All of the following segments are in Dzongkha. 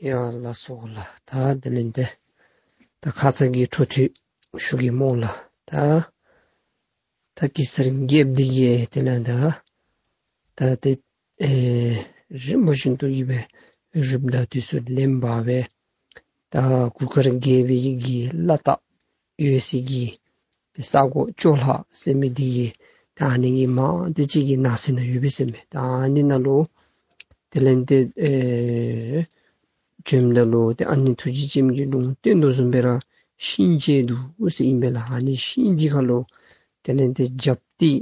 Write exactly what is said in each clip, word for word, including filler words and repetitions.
ཡ་ལགས་སོ་ལགས། ད་དེ་ལས་ཏེ་ད་ཁ་ཙ་གི་འཕྲོ་མཐུད་ཞུ་གེ་སྨོ་ལགས། ད་ད་གེ་སར་རྒྱལཔོ་འདི་གིས་དེ་ལས་ད་ད་ཏེ་ཨེ་རིམ་པ་བཞིན་དུ་གི་སྦེ་རུཔ་དང་འདི་ཚུ་ལེན་པ་སྦེ་ད་གུར་དཀར་རྒྱལ་པོའི་གི་བླ་རྟགས་ཡོད་སའི་གི་ཏེ་ས་གོ་ཅོག་ལྷ་ཟེར་མི་འདི་གི་ད་ཨ་ནི་གི་མང་ཏེ་ཅིག་གི་ནང་གསེས་ནང་ཡོད་པས་ཟེར་མས། ད་ཨ་ནི་ནང་ལུ་དེ་ལས་ཏེ་ཨེ་བྱོནམ་ད་ལུ་ཏེ་ཨ་ནི་ཐུགས་རྗེ་ཅན་གྱིས་ལུང་བསྟན་དོ་བཟུམ་སྦེ་ར་ཤིང་ཅིག་འདུག་ཟེར་ཨིན་པས་ལགས། ཨ་ནི་ཤིང་འདི་ཁར་ལུ་དེ་ལས་ཏེ་རྒྱབ་སྟེ་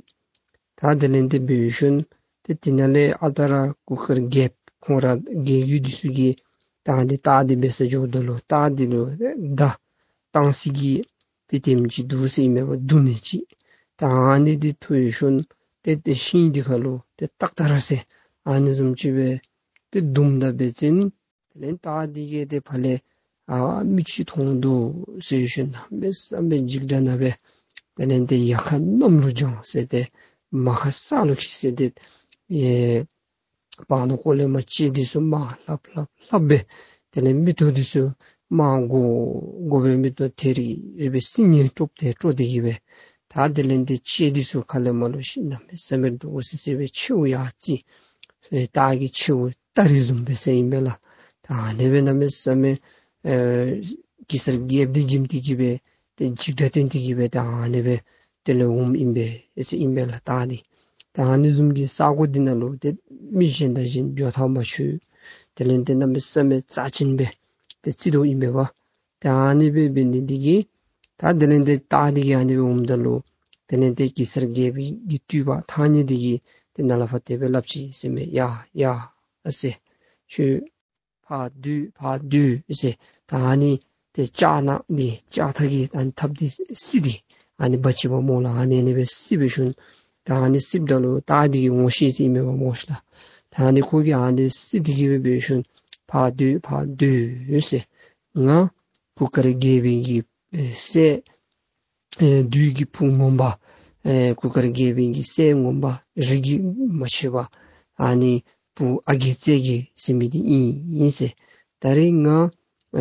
ད་དེ་ལས་ཏེ་འབད་ཞིནམ་ཏེ་དེ་ནང་ལས་ཨ་རྟག་ར་གུར་དཀར་རྒྱལཔོ་ཁོང་ར་རྒྱལ་བརྒྱུད་འདི་ཚུ་གིས་ད་ཨ་ནི་རྟགས་འདི་འབད་ས་འགྱོཝ་ད་ལུ་རྟགས་འདི་ལུ་མདའ་བཏང་སའི་གི་ཏེ་དེམ་ཅིག་འདུག་ཟེར་ཨིན་མས་པ། བརྡུང་ནི་ཅིག། ད་ཨ་ནི་འདི་ཐོན་ཞིནམ་ཏེ་ཏེ་ཤིང་འདི་ཁར་ལུ་ཏེ་ཏག་ཏ་ར་ཟེར་ཨ་ནི་བཟུམ་ཅིག་སྦེ་ཏེ་བརྡུངམ་ད་འབད་བ་ཅིན་དེ་ལས་རྟགས་འདི་གིས་ཏེ་ཕར་ལས་ཨ་མི་ཅིག་མཐོང་འདུག་ཟེར་ཞིནམ་གནམ་མེད་ས་མེད་འཇིགས་སྐྲག་ནང་སྦེ་དེ་ལས་ཏེ་ཡལ་ག་གནམ་ལུ་བརྐྱངས་ཟེར་ཏེ་མར་ཁ་ས་ལུ་འཁྱིལ་ཟེར་ཏེ་ཨེ་བར་ན་ཀོ་ལས་མར་ལྕེ་འདི་ཚུ་མར་ལྷབ་ལྷབ་ལྷབ་སྦེ་དེ་ལས་མིག་ཏོ་འདི་ཚུ་མར་སྒོར་སྒོར་སྦེ་མིག་ཏོ་ཐད་རི་རི་སྦེ་སིལ་སྙན་དཀྲོགས་ཏེ་དཀྲོགས་ཏེ་གི་སྦེ་ད་དེ་ལས་ཏེ་ལྕེ་འདི་ཚུ་ཁ་ལས་མར་ལུ་ཤི་གནམ་མེད་ས་མེད་འདྲོག་སི་སི་སྦེ་མཆེཝ་ཡར་བཙིར་ཨེ་སྟག་གི་མཆེཝ་སྟ་རེ་བཟུམ་སྦེ་ཟེར་ཨིན་པས་ལགས། ད་ཨ་ནི་སྦེ་གནམ་མེད་ས་མེད་ཨེ་གེ་སར་རྒྱལཔོ་འདི་འགྱིམ་སྟེ་གི་སྦེ་ཏེ་འཇིགས་སྐྲག་སྟོན་ཏེ་གི་སྦེ་ད་ཨ་ནི་སྦེ་དེ་ལས་འོངམ་ཨིན་པས་ཟེར་ཨིན་པས་ལགས། རྟགས་འདི་ད་ཨ་ནི་བཟུམ་གྱི་ས་གོ་འདི་ནང་ལུ་ཏེ་མི་གཞན་དང་གཞན་འགྱོ་ཐག་མ་ཆོད། དེ་ལས་ཏེ་གནམ་མེད་ས་མེད་རྩ་ཆེན་སྦེ་ཏེ་བརྩི་དོ་ཨིན་པས་པ། ད་ཨ་ནི་སྦེ་འབད་ནི་འདི་གིས་ད་དེ་ལས་ཏེ་རྟགས་འདི་གིས་ཨ་ནི་སྦེ་འོངམ་ད་ལུ་དེ་ལས་ཏེ་གེ་སར་རྒྱལ་པོའི་གི་སྤྲུལ་པ་ཐང་རྙེད་འདི་གིས་ཏེ་ནཱ་ལས་ཕར་དེ་སྦེ་སླབ་ཅི་ཟེར་མས། ཡ་ཡ་ཨ་ཟེར། ཁྱོད་ཕར་སྡོད་ཕར་སྡོད་ཟེར། ད་ཨ་ནི་ཏེ་ལྕགས་ནག་འདི་ལྕགས་ཐག་གིས་ཨ་ནི་ཐགཔ་འདི་བསིལ་ཏེ་ཨ་ནི་འབག་ཅི་པ་སྨོ་ལགས། ཨ་ནི་ཨ་ནི་སྦེ་བསིལ་འབད་ཞིནམ་ད་ཨ་ནི་བསིལཝ་ད་ལུ་རྟགས་འདི་གིས་ངོ་ཤེས་ཅི་ཨིན་མས་པ་སྨོ་ཤིག་ལགས། ད་ཨ་ནི་ཁོ་གིས་ཨ་ནི་བསིལ་ཏེ་གི་སྦེ་འབད་ཞིནམ་ཕར་སྡོད་ཕར་སྡོད་ཟེར། ང་གུར་དཀར་རྒྱལ་པོའི་གི་ཨེ་སྲས་ཨེ་བདུད་ཀྱི་བུ་ངོ་མ་ཨེ་གུར་དཀར་རྒྱལ་པོའི་གི་སྲས་ངོ་མ་རིགས་ཀྱིས་མ་ཆད་པ་ཨ་ནི་བུ་ཨ་རྒས་རྩེ་རྒྱལ་ཟེར་མི་འདི་ཨིན་ཟེར། ད་རིས་ང་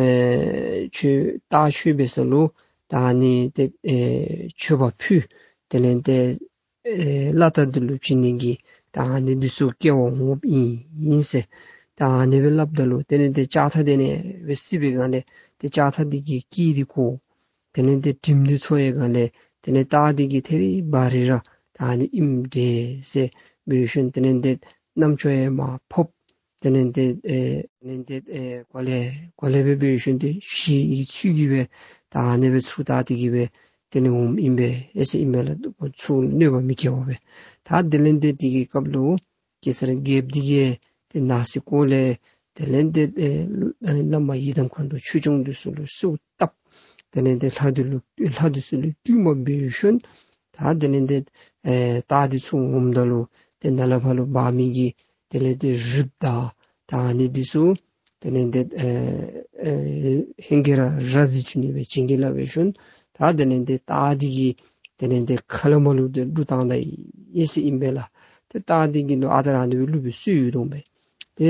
ཨེ་ཁྱོད་རྟ་མཆོད་པའི་ས་ལུ་ད་ཨ་ནི་ཏེ་ཨེ་མཆོད་པ་ཕུལ། དེ་ལས་ཏེ་ཨེ་བླ་རྟ་འདི་ལུ་བྱིན་ནི་གི་ད་ཨ་ནི་འདི་ཚུ་སྐལ་བ་འོངམ་ཨིན་ཟེར། ད་ཨ་ནི་སྦེ་སླབ་ད་ལུ་དེ་ལས་ཏེ་ལྕགས་ཐག་འདི་ཨ་ནི་སྦེ་བསིལ་བའི་སྒང་ལས་ཏེ་ལྕགས་ཐག་འདི་གི་དཀྱིལ་འདི་གོ། དེ་ལས་ཏེ་དྲིམ་འདི་ཚོར་བའི་སྒང་ལས་དེ་ལས་རྟ་འདི་གིས་ཐད་རི་འབག་རི་ར་ད་ཨ་ནི་ཨིནམ་འདྲས་ཟེར་འབད་ཞིནམ་དེ་ལས་ཏེ་རྣམ་ཅོ་ཡང་མར་ཕབ། དེ་ལས་ཏེ་ཨེ་དེ་ལས་ཏེ་ཨེ་གོ་ལེ་གོ་ལེ་སྦེ་འབད་ཞིནམ་ཏེ་ཞི་བའི་ཚུལ་གྱིས་སྦེ་ད་ཨ་ནི་སྦེ་ཚུར་ད་དེ་གི་སྦེ་དེ་ལས་འོངམ་ཨིན་པས་ཨེ་ཟེར་ཨིན་པས་ལགས། ཚུར་གནོད་པ་མི་བཀལ་བར་སྦེ། ད་དེ་ལས་ཏེ་དེ་གི་སྐབས་ལུ་གེ་སར་རྒྱལཔོ་འདི་གིས་ཏེ་ནང་གསེས་སྐོར་ལས་དེ་ལས་ཏེ་ཨེ་བླ་མ་ཡི་དམ་མཁའ་འགྲོ་ཆོས་སྐྱོང་འདི་ཚུ་ལུ་གསོལཝ་བཏབ། དེ་ལས་ཏེ་ལྷ་འདི་ལུ་ལྷ་འདི་ཚུ་ལུ་བསྟུད་མར་འབད་ཞིནམ་ད་དེ་ལས་ཏེ་ཨེ་རྟ་འདི་ཚུར་འོངམ་ད་ལུ་ཏེ་ནཱ་ལས་ཕར་ལུ་འབག་མི་གི་དེ་ལས་ཏེ་རུཔ་དང་ད་ཨ་ནི་འདི་ཚུ་དེ་ལས་ཏེ་ཨེ་ཨེ་ཧིང་གིས་ར་ར་བཟི་བཅུག་ནི་སྦེ་བྱིན་གྱིས་བརླབས་འབད་ཞིནམ་ད་དེ་ལས་ཏེ་རྟ་འདི་གི་དེ་ལས་ཏེ་ཁ་ལས་མར་ལུ་ཏེ་བླུག་བཏང་ད་ཡི་ཟེར་ཨིན་པས་ལགས། ཏེ་རྟ་འདི་གི་ལུ་ཨ་རྟག་ར་ཨ་ནི་སྦེ་བླུག་པའི་སྲོལ་ཡོད་དོ་མས། ཏེ་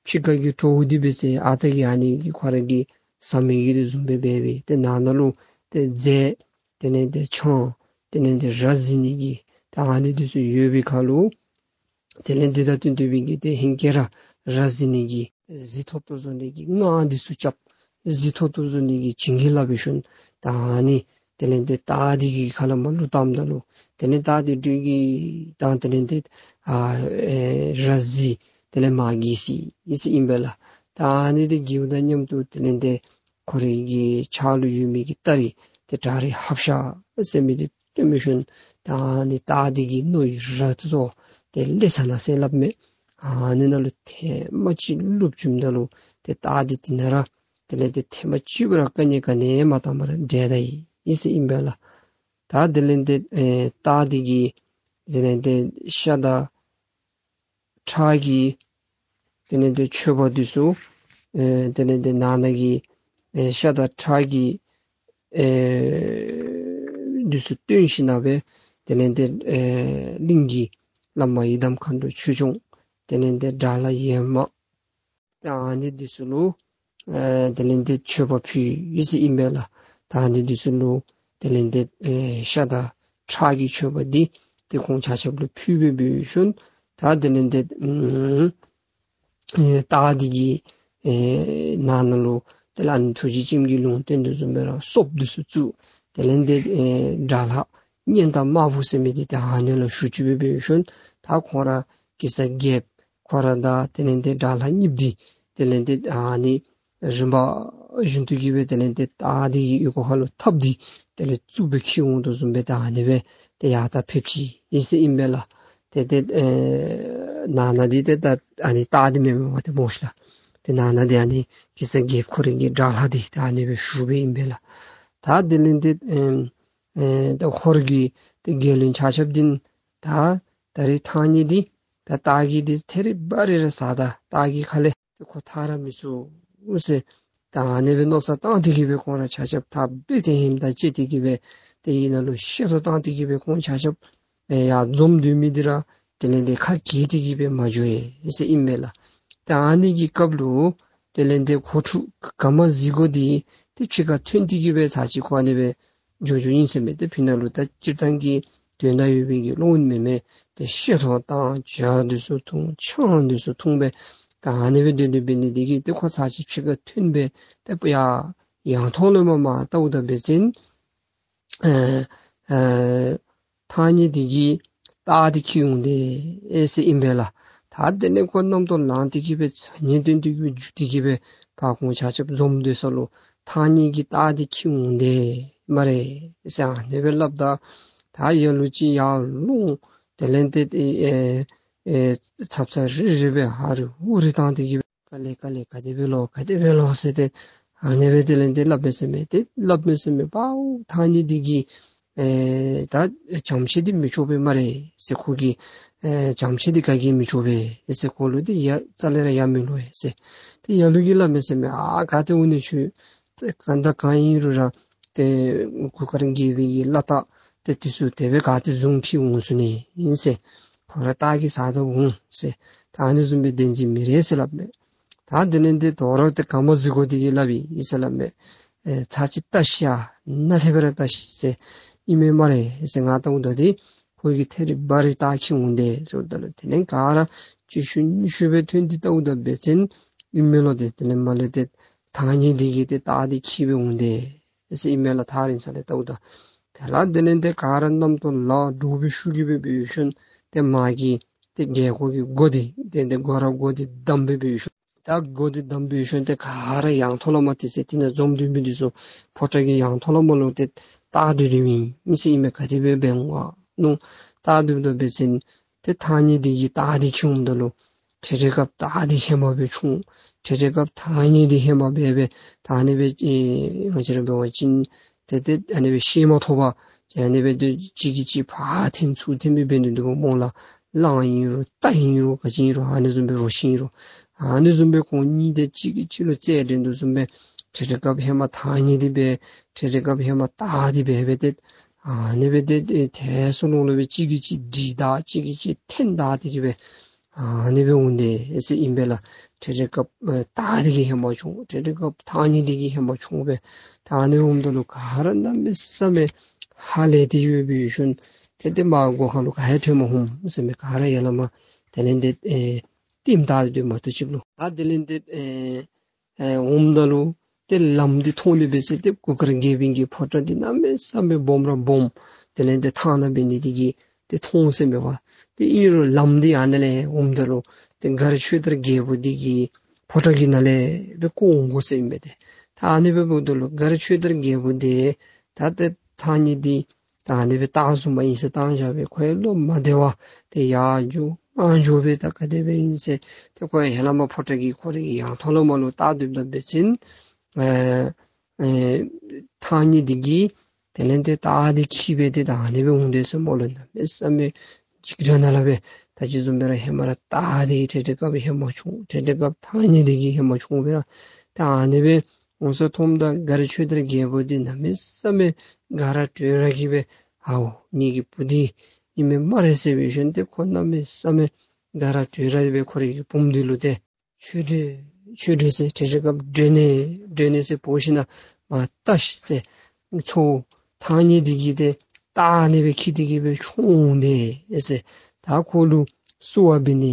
ཕྱི་ཁ་གི་བྲོཝ་འདི་འབད་ཟེར་ཨ་རྟག་གིས་ཨ་ནི་གི་ཁོ་ར་གིས་ཟ་མི་གི་དེ་བཟུམ་སྦེ་འབད་སྦེ་ཏེ་ནང་ན་ལུ་ཏེ་རྫས་དེ་ལས་ཏེ་ཆང་དེ་ལས་ཏེ་ར་བཟི་ནི་གི་ད་ཨ་ནི་འདི་ཚུ་ཡོད་པའི་ཁར་ལུ་དེ་ལས་འདི་དང་བསྟུན་ཏེ་སྦེ་གི་ཏེ་ཧིང་གིས་ར་ར་བཟི་ནི་གི་བཟི་ཐོབ་ཐོབ་བཟོ་ནི་གི་སྔགས་འདི་ཚུ་རྐྱབ། བཟི་ཐོབ་ཐོབ་བཟོ་ནི་གི་བྱིན་གྱིས་བརླབས་འབད་ཞིནམ་ད་ཨ་ནི་དེ་ལས་ཏེ་རྟ་འདི་གི་ཁ་ལས་མར་བླུག་བཏངམ་ད་ལུ་དེ་ལས་རྟ་འདི་སྦྲུལ་གྱི་དང་དེ་ལས་ཏེ་ཨ་ཨེ་ར་བཟི་དེ་ལས་མར་འགྱེལ་སོ་ཡི་ཟེར་ཨིན་པས་ལགས། ད་ཨ་ནི་འདི་འགྱེལཝ་དང་མཉམ་དུ་དེ་ལས་ཏེ་ཁོ་རའི་གི་ཕྱག་ལུ་ཡོད་མི་གི་སྟ་རེ་ཏེ་བྲག་རི་ཧབ་ཤ་ཟེར་མི་འདི་བཏོན་འབད་ཞིནམ་ད་ཨ་ནི་རྟ་འདི་གི་རྣོ་ཡི་རྭ་ཚུ་ཏེ་ལས་ཚར་ནུག་ཟེར་སླབ་མས། ཨ་ནི་ནང་ལུ་ཐེངས་མ་གཅིག་བླུག་བཅུགཔ་ད་ལུ་ཏེ་རྟ་འདི་དེ་ནང་ར་དེ་ལས་ཏེ་ཐེངས་མ་གཅིག་ར་ག་ནི་ག་ནི་མ་བཏང་བར་བསྒྲལ་ད་ཡི་ཟེར་ཨིན་པས་ལགས། ད་དེ་ལས་ཏེ་ཨེ་རྟ་འདི་གིས་དེ་ལས་ཏེ་ཤ་དང་ཁྲག་གི་དེ་ལས་ཏེ་མཆོད་པ་འདི་ཚུ་ཨེ་དེ་ལས་ཏེ་ནང་ན་གི་ཨེ་ཤ་དང་ཁྲག་གི་ཨེ་འདི་ཚུ་བཏོན་ཞིནམ་ལས་དེ་ལས་ཏེ་ཨེ་གླིང་གི་བླ་མ་ཡི་དམ་མཁའ་འགྲོ་ཆོས་སྐྱོང་དེ་ལས་ཏེ་དགྲ་ལྷ་ཡེར་མ་ད་ཨ་ནི་འདི་ཚུ་ལུ་ ཨེ་དེ་ལས་ཏེ་མཆོད་པ་ཕུལ་ཡི་ཟེར་ཨིན་པས་ལགས། ད་ཨ་ནི་འདི་ཚུ་ལུ་དེ་ལས་ཏེ་ཨེ་ཤ་དང་ཁྲག་གི་མཆོད་པ་འདི་ཏེ་ཁོང་ཆ་ཁྱབ་ལུ་ཕུལ་སྦེ་འབད་ཞིནམ་ད་དེ་ལས་ཏེ་ཨེ་སྟག་འདི་གི་ཨེ་ནང་ན་ལུ་དེ་ལས་ཨ་ནི་ཐུགས་རྗེ་ཅན་གྱི་ལུང་བསྟན་དོ་བཟུམ་སྦེ་ར་སོབ་འདི་ཚུ་བཙུགས། དེ་ལས་ཏེ་ཨེ་དགྲ་ལྷ་གཉན་སྟག་དམར་པོ་ཟེར་མི་འདི་ཏེ་ཨ་ནི་ལུ་ཞུ་ཅི་སྦེ་འབད་ཞིནམ་ད་ཁོང་ར་གེ་སར་རྒྱལཔོ་ཁོ་ར་དང་དེ་ལས་ཏེ་དགྲ་ལྷ་གཉིས་འདི་དེ་ལས་ཏེ་ཨ་ནི་རིམ་པ་བཞིན་དུ་གི་སྦེ་དེ་ལས་ཏེ་སྟག་འདི་གི་ཡུལ་གོ་ཁ་ལུ་ཐགཔ་འདི་དེ་ལས་བཙུགས་སྦེ་འཁྱིད་འོང་དོ་བཟུམ་སྦེ་ད་ཨ་ནི་སྦེ་ཏེ་ཡར་ད་ཕེབས་ཅི་ཨིན་ཟེར་ཨིན་པས་ལགས། ཏེ་ཏེ་ཨེ་ནང་ན་འདི་ཏེ་ད་ཨ་ནི་སྟག་འདི་མེན་མས་པ་ཏེ་སྨོ་ཤི་ལགས། ཏེ་ནང་ན་འདི་ཨ་ནི་གེ་སར་རྒྱལཔོ་ཁོ་རའི་གི་དགྲ་ལྷ་འདི་ད་ཨ་ནི་སྦེ་བཞུགས་སྦེ་ཨིན་པས་ལགས། ད་དེ་ལས་ཏེ་ཨེ་ཨེ་ད་ཧོར་གྱི་ཏེ་རྒྱལ་བློན་ཆ་ཁྱབ་འདི་ད་ད་རིས་ཐང་རྙེད་འདི་ད་སྟག་གིས་འདི་ཐད་རི་བ་རི་ར་ཟ་ད་སྟག་གི་ཁ་ལས་ཏེ་ཁོ་ཐར་ར་མི་ཚུགས་ཟེར་ད་ཨ་ནི་སྦེ་མནོ་བསམ་བཏང་སྟེ་གི་སྦེ་ཁོང་ར་ཆ་ཁྱབ་ད་འབད་དེ་ཧིང་དང་བཅས་ཏེ་གི་སྦེ་ཏེ་ཨ་ནཱ་ལུ་ཤེས་ཐོག་བཏང་སྟེ་གི་སྦེ་ཁོང་ཆ་ཁྱབ་ཨེ་ཡར་འཛོམས་སྡོད་མི་འདི་ར་དེ་ལས་ཏེ་ཁ་གྱེས་ཏེ་གི་སྦེ་མ་འགྱོ་ཡི་ཟེར་ཨིན་མས་ལགས། ད་ཨ་ནི་གི་སྐབས་ལུ་དེ་ལས་ཏེ་ཁོ་ཕྲུག་ག་མ་གཟིག་གོ་འདི་ཏེ་ཕྱི་ཁར་ཐོན་ཏེ་གི་སྦེ་ཚར་གཅིག་ཁོ་ཨ་ནི་སྦེ་འགྱོ་འགྱོཝ་ཨིན་ཟེར་མས། ཏེ་ཕི་ནང་ལུ་ད་སྤྱིར་བཏང་གི་དོན་དག་ཡོད་པའི་གི་བློ་མེན་མས། ཏེ་ཤེས་ཐོག་བཏང་ཇ་འདི་ཚུ་འཐུང་ཆང་འདི་ཚུ་འཐུང་སྦེ་ད་ཨ་ནི་སྦེ་སྡོད་སྡོད་འབད་ནི་འདི་གིས་ཏེ་ཁོ་ཚར་གཅིག་ཕྱི་ཁར་ཐོན་སྦེ་ཏེ་ཡར་ཡང་ཐོག་ལུ་མར་མར་བལྟཝ་ད་འབད་བ་ཅིན་ཨེ་ཨེ་ཐང་རྙེད་འདི་གིས་སྟག་འདི་འཁྱིད་འོང་དེས་ཨེ་ཟེར་ཨིན་པས་ལགས། ད་དེ་ལས་ཁོ་རྣམ་རྟོག་ལངས་ཏེ་གི་སྦེ་ཚ་ཉེ་དོན་དུ་གི་སྦེ་འགྱོ་སྟེ་གི་སྦེ་ཕར་ཁོང་ཆ་ཁྱབ་འཛོམས་སྡོད་ས་ལུ་ཐང་རྙེད་ཀྱིས་སྟག་འདི་འཁྱིད་འོང་དེས་སྨ་རེ་ཟེར་ཨ་ནི་སྦེ་སླབ་ད་ད་ལ་ལུ་ཅིག་ཡར་ལོང་དེ་ལས་ཏེ་ཨེ་ཨེ་ཚབ་ཚབ་རི་རི་སྦེ་ཧ་རི་ཧུ་རི་བཏང་སྟེ་གི་སྦེ་ག་ལས་ག་ལས་ག་དེ་སྦེ་ལོ་ག་དེ་སྦེ་ལོ་ཟེར་ཏེ་ཨ་ནི་སྦེ་དེ་ལས་ཏེ་སླབ་མས་ཟེར་མས། ཏེ་སླབ་མས་ཟེར་མས། པའོ་ཐང་རྙེད་འདི་གིས་ཨེ་ད་བྱམས་བརྩེ་འདི་མི་ཆོག་པས་སྨ་རེ་ཟེར། ཁོ་གིས་ཨེ་བྱམས་བརྩེ་འདི་ག་གིས་མི་ཆོག་པས་ཟེར། ཁོ་ལུ་ཏེ་ཡ་རྩ་ལས་ར་ཡ་མི་ལོ་ཡ་ཟེར། ཏེ་ལ་ལུ་གིས་སླབ་མས་ཟེར་མས། ཨ་ག་ཏེ་འོང་ནི་ཁྱོད་ཏེ་གང་དང་གང་ཨིན་རུང་ར་ཏེ་གུར་དཀར་རྒྱལ་པོའི་གི་བླ་རྟགས་ཏེ་འདི་ཚུ་དེ་སྦེ་ག་ཏེ་བཟུང་འཁྱིད་འོང་ཚུགས་ནི་ཨིན་ཟེར། ཁོ་ར་སྟག་གིས་ཟ་ད་འོང་ཟེར། ད་ཨ་ནི་བཟུམ་སྦེ་བདེན་འཛིན་མི་རེ་ཟེར་སླབ་མས། ད་དེ་ལས་ཏེ་དོ་རུང་ཏེ་ག་མ་གཟིག་གོ་འདི་གིས་སླབ་ཨིན་ཟེར་སླབ་མས། ཨེ་ཚར་གཅིག་བལྟ་ཤིག་ཨ་ནཱ་ལྷོད་སྦེ་ར་བལྟ་ཤིག་ཟེར་ཨིན་མས་སྨ་རེ་ཟེར། ང་བལྟཝ་ད་འདི་ཁོ་གིས་ཐད་རི་བ་རི་སྟག་འཁྱིད་འོང་དེས་ཟེརཝ་ད་ལུ་དེ་ལས་ག་ར་གཅིག་ཤུལ་གཉིས་ཤུལ་སྦེ་ཐོན་ཏེ་བལྟཝ་ད་འབད་བ་ཅིན་ཨིན་མས་ལོ། ཏེ་དེ་ལས་མར་ལས་ཏེ་ཐང་རྙེད་འདི་གིས་ཏེ་སྟག་འདི་འཁྱིད་སྦེ་འོང་དེས་ཟེར་ཨིན་མས་ལགས། ཐག་རིང་ས་ལས་བལྟཝ་ད་དེ་ལས་དེ་ལས་ཏེ་ག་ར་རྣམ་རྟོག་ལངས་འདྲོག་སྦེ་ཤུགས་ཀྱིས་སྦེ་འབད་ཞིནམ་ཏེ་མར་གྱི་ཏེ་རྒྱལ་འགོ་གི་སྒོ་འདི་ཏེ་ཏེ་སྒོ་ར་སྒོ་འདི་བསྡམས་སྦེ་འབད་ཞིནམ་ད་སྒོ་འདི་བསྡམས་འབད་ཞིནམ་ཏེ་ག་ར་ཡང་ཐོག་ལས་མར་ཏེ་ཟེར་དེ་ནང་འཛོམས་སྡོད་མི་འདི་ཚུ་ཕོ་བྲང་གི་ཡང་ཐོག་ལས་མར་ལུ་ཏེ་བལྟ་སྡོད་སྡོདཔ་ཨིན་ཟེར་ཨིན་མས། ག་དེ་སྦེ་འབད་འོང་ནུག་བལྟ་སྡོདཔ་ད་འབད་བ་ཅིན་ཏེ་ཐང་རྙེད་འདི་གིས་སྟག་འདི་འཁྱིད་འོངམ་ད་ལུ་ཏེ་དེ་སྐབས་སྟག་འདི་ཧེ་མ་སྦེ་མཆོང་། ཏེ་དེ་སྐབས་ཐང་རྙེད་འདི་ཧེ་མ་སྦེ་སྦེ་ད་ཨ་ནི་སྦེ་ཨེ་ང་བཅས་ར་འབད་བ་ཅིན་ཏེ་ཏེ་ཨ་ནི་སྦེ་ཤེས་མ་ཐོབ་པར་ཏེ་ཨ་ནི་སྦེ་ཏེ་གཅིག་གིས་གཅིག་ཕར་འཐེན་ཚུར་འཐེན་སྦེ་འབད་ནི་འདུག་སྨོ་ལགས། གླང་ཨིན་རུང་རྟ་ཨིན་རུང་ག་ཅི་ཨིན་རུང་ཨ་ནི་བཟུམ་སྦེ་རོ་ཁྱི་ཨིན་རུང་ཨ་ནི་བཟུམ་སྦེ་ཁོང་གཉིས་དེ་གཅིག་གིས་གཅིག་ལུ་རྩལ་འགྲན་དོ་བཟུམ་སྦེ་ཏེ་དེ་སྐབས་ཧེ་མ་ཐང་རྙེད་འདི་སྦེ་ཏེ་དེ་སྐབས་ཧེ་མ་སྟག་འདི་སྦེ་སྦེ་ཏེ་ཨ་ནི་སྦེ་ཏེ་ཏེ་ཐལ་སོ་ལོང་ལོང་སྦེ་གཅིག་གིས་གཅིག་འདྲིལ་ད་གཅིག་གིས་གཅིག་འཐེན་ད་དེ་གིས་སྦེ་ཨ་ནི་སྦེ་འོང་དེས་ཟེར་ཨིན་པས་ལགས། ཏེ་དེ་སྐབས་ཨེ་སྟག་འདི་གིས་ཧེ་མ་མཆོང་། ཏེ་དེ་སྐབས་ཐང་རྙེད་འདི་གིས་ཧེ་མ་མཆོང་སྦེ་ད་ཨ་ནི་འོངམ་ད་ལུ་ག་ར་གནམ་མེད་ས་མེད་ཧ་ལས་ཏེ་ཡོད་པའི་ཤུལ་ཏེ་ཏེ་མར་སྒོ་ཁ་ལུ་ག་ཡང་ཐོན་མ་ནུམ་ཟེར་མས། ག་ར་ཡར་ལས་མར་དེ་ལས་ཏེ་ཨེ་ལྟདམོ་བལྟ་སྡོད་མ་གཏོགས་ཅིག་ལུ་ད་དེ་ལས་ཏེ་ཨེ་ཨེ་འོངམ་ད་ལུ་ཏེ་ལམ་འདི་མཐོང་ནི་འབད་ཟེར་ཏེ་གུར་དཀར་རྒྱལ་པོའི་གི་ཕོ་བྲང་འདི་གནམ་མེད་ས་མེད་སྦོམ་ར་སྦོམ། དེ་ལས་ཏེ་ཐང་ནང་འབད་ནི་འདི་གིས་ཏེ་མཐོང་ཟེར་མས་པ། ཏེ་ཨིན་རུང་ལམ་འདི་ཨ་ནཱ་ལས་འོངམ་ད་ལུ་ཏེ་མགར་ཆོས་དར་རྒྱལ་པོ་འདི་གི་ཕོ་བྲང་གི་ནང་ལས་སྦེ་བསྐོར་འོང་དགོ་ཟེར་ཨིན་པས་ཏེ། ད་ཨ་ནི་སྦེ་འབདཝ་ད་ལུ་མགར་ཆོས་དར་རྒྱལ་པོ་འདི་ད་ཏེ་ཐང་རྙེད་འདི་ད་ཨ་ནི་སྦེ་སྟག་བཟུམ་མ་ཨིན་ཟེར་བཏང་བཞག་སྦེ་ཁོ་ཡང་བློ་མ་བདེ་བར་ཏེ་ཡར་འགྱོ་མར་འགྱོ་སྦེ་ད་ག་དེ་སྦེ་ཨིན་ཟེར་ཏེ་ཁོ་ཡང་ཧེ་ལས་མར་ཕོ་བྲང་གི་ཁོ་རའི་ཡང་ཐོག་ལས་མར་ལུ་བལྟ་སྡོདཔ་ད་འབད་བ་ཅིན་ཨེ་ཨེ་ཐང་རྙེད་འདི་གིས་དེ་ལས་ཏེ་སྟག་འདི་འཁྱིད་སྦེ་ཏེ་ད་ཨ་ནི་སྦེ་འོང་དེས་ཟེར་སྨོ་ལགས། གནམ་མེད་ས་མེད་འཇིགས་སྐྲག་ནང་ལུ་སྦེ་ད་ཅི་བཟུམ་སྦེ་ར་ཧེ་མ་ར་སྟག་འདི་གིས་ཏེ་དེ་སྐབས་ཧེ་མ་མཆོང་། ཏེ་དེ་སྐབས་ཐང་རྙེད་འདི་གིས་ཧེ་མ་མཆོང་སྦེ་ར་ད་ཨ་ནི་སྦེ་འོང་ས་མཐོངམ་ད་མགར་ཆོས་དར་རྒྱལ་པོ་འདི་གནམ་མེད་ས་མེད་དགའ་ར་སྤྲོ་ར་གིས་སྦེ་ཨའོ་ངེ་གི་བུ་འདི་ཨིན་མས་སྨ་རེ་ཟེར་འབད་ཞིནམ་ཏེ་ཁོ་གནམ་མེད་ས་མེད་དགའ་ར་སྤྲོ་ར་སྦེ་ཁོ་རའི་གི་བུམོ་འདི་ལུ་ཏེ་ཆོས་འབྲེལ་ ཆོས་སྒྲོན་ཟེར་ཁྲེ་ཁྲེ་སྐབས་སྒྲོན་ནེ་སྒྲོན་ནེ་ཟེར་འབོ་ཞིནམ་ལས་མར་བཏགས་ཤིག་ཟེར། མཚོ་ཐང་རྙེད་འདི་གིས་ཏེ་བཏགས་ནི་སྦེ་འཁྱིད་དེ་གིས་སྦེ་མཆོངས་ནུག་ཟེར། ད་ཁོ་ལུ་བསུ་བ་འབད་ནི་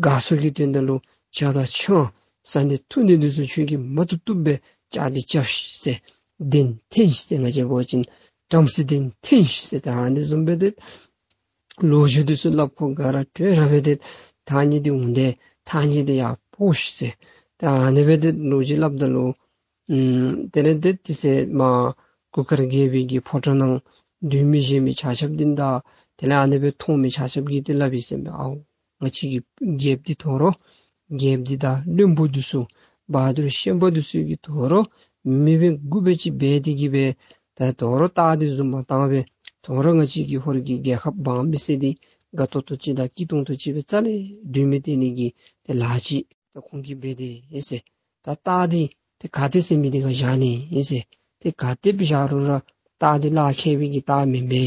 དགའ་ཚོར་གྱི་དོན་དག་ལུ་ཇ་དང་ཆང་ཟ་ནི་འཐུང་ནི་འདི་ཚུ་ཁྱོད་ཀྱིས་མ་བཏུབ་བཏུབ་སྦེ་བཅའ་སྟེ་རྐྱབ་ཤིག་ཟེར། གདན་འཐེན་ཤིག་ཟེར། ང་བཅས་འབད་བ་ཅིན་བྲམ་ཟེ་གདན་འཐེན་ཤིག་ཟེར། ད་ཨ་ནི་བཟུམ་སྦེ་ཏེ་ལོ་རྒྱུས་འདི་ཚུ་སླབ། ཁོ་དགའ་ར་སྤྲོ་ར་སྦེ་ཏེ་ཐང་རྙེད་འདི་འོང་སྟེ་ཐང་རྙེད་འདི་ཡར་འབོ་ཤིག་ཟེར། ད་ཨ་ནི་སྦེ་ཏེ་ལོ་རྒྱུས་སླབ་ད་ལུ་ཨམ་དེ་ལས་ཏེ་དེ་ཚེ་མར་གུར་དཀར་རྒྱལ་པོའི་གི་ཕོ་བྲང་ནང་སྡོད་མི་བཞུགས་མི་ཆ་ཁྱབ་འདི་དང་དེ་ལས་ཨ་ནི་སྦེ་མཐོང་མི་ཆ་ཁྱབ་ཀྱིས་ཏེ་སླབ་ཡི་ཟེར་མས། ཨའུ་ང་བཅས་ཀྱི་རྒྱལཔོ་འདི་དོ་རུང་རྒྱལཔོ་འདི་དང་བློན་པོ་འདི་ཚུ་བ་དུར་ཤན་པ་འདི་ཚུ་གིས་དོ་རུང་མི་དཔེ་མགུ་སྦེ་ཅིག་འབད་དེ་གིས་སྦེ་ད་དོ་རུང་རྟ་འདི་བཟུང་མ་བཏང་སྦེ་དོ་རུང་ང་བཅས་ཀྱི་ཧོར་གྱི་རྒྱལ་ཁབ་འབངས་མི་སེར་འདི་དགའ་ཏོག་ཏོ་ཅིག་དང་སྐྱིད་ཏོང་ཏོ་ཅིག་སྦེ་རྩ་ལས་སྡོད་མི་སྡོད་ནི་གི་ཏེ་ལཱ་ཅིག་ད་ཁོང་གིས་འབད་དེ་ཨིན་ཟེར། ད་རྟ་འདི་ཏེ་ག་ཏེ་ཟེར་མི་འདི་ཁར་བཞག་ནི་ཨིན་ཟེར། ཏེ་ག་ཏེ་སྦེ་བཞག་རུང་ར་རྟ་འདི་གླགས་ཁེལ་བའི་གི་རྟ་མེན་པས་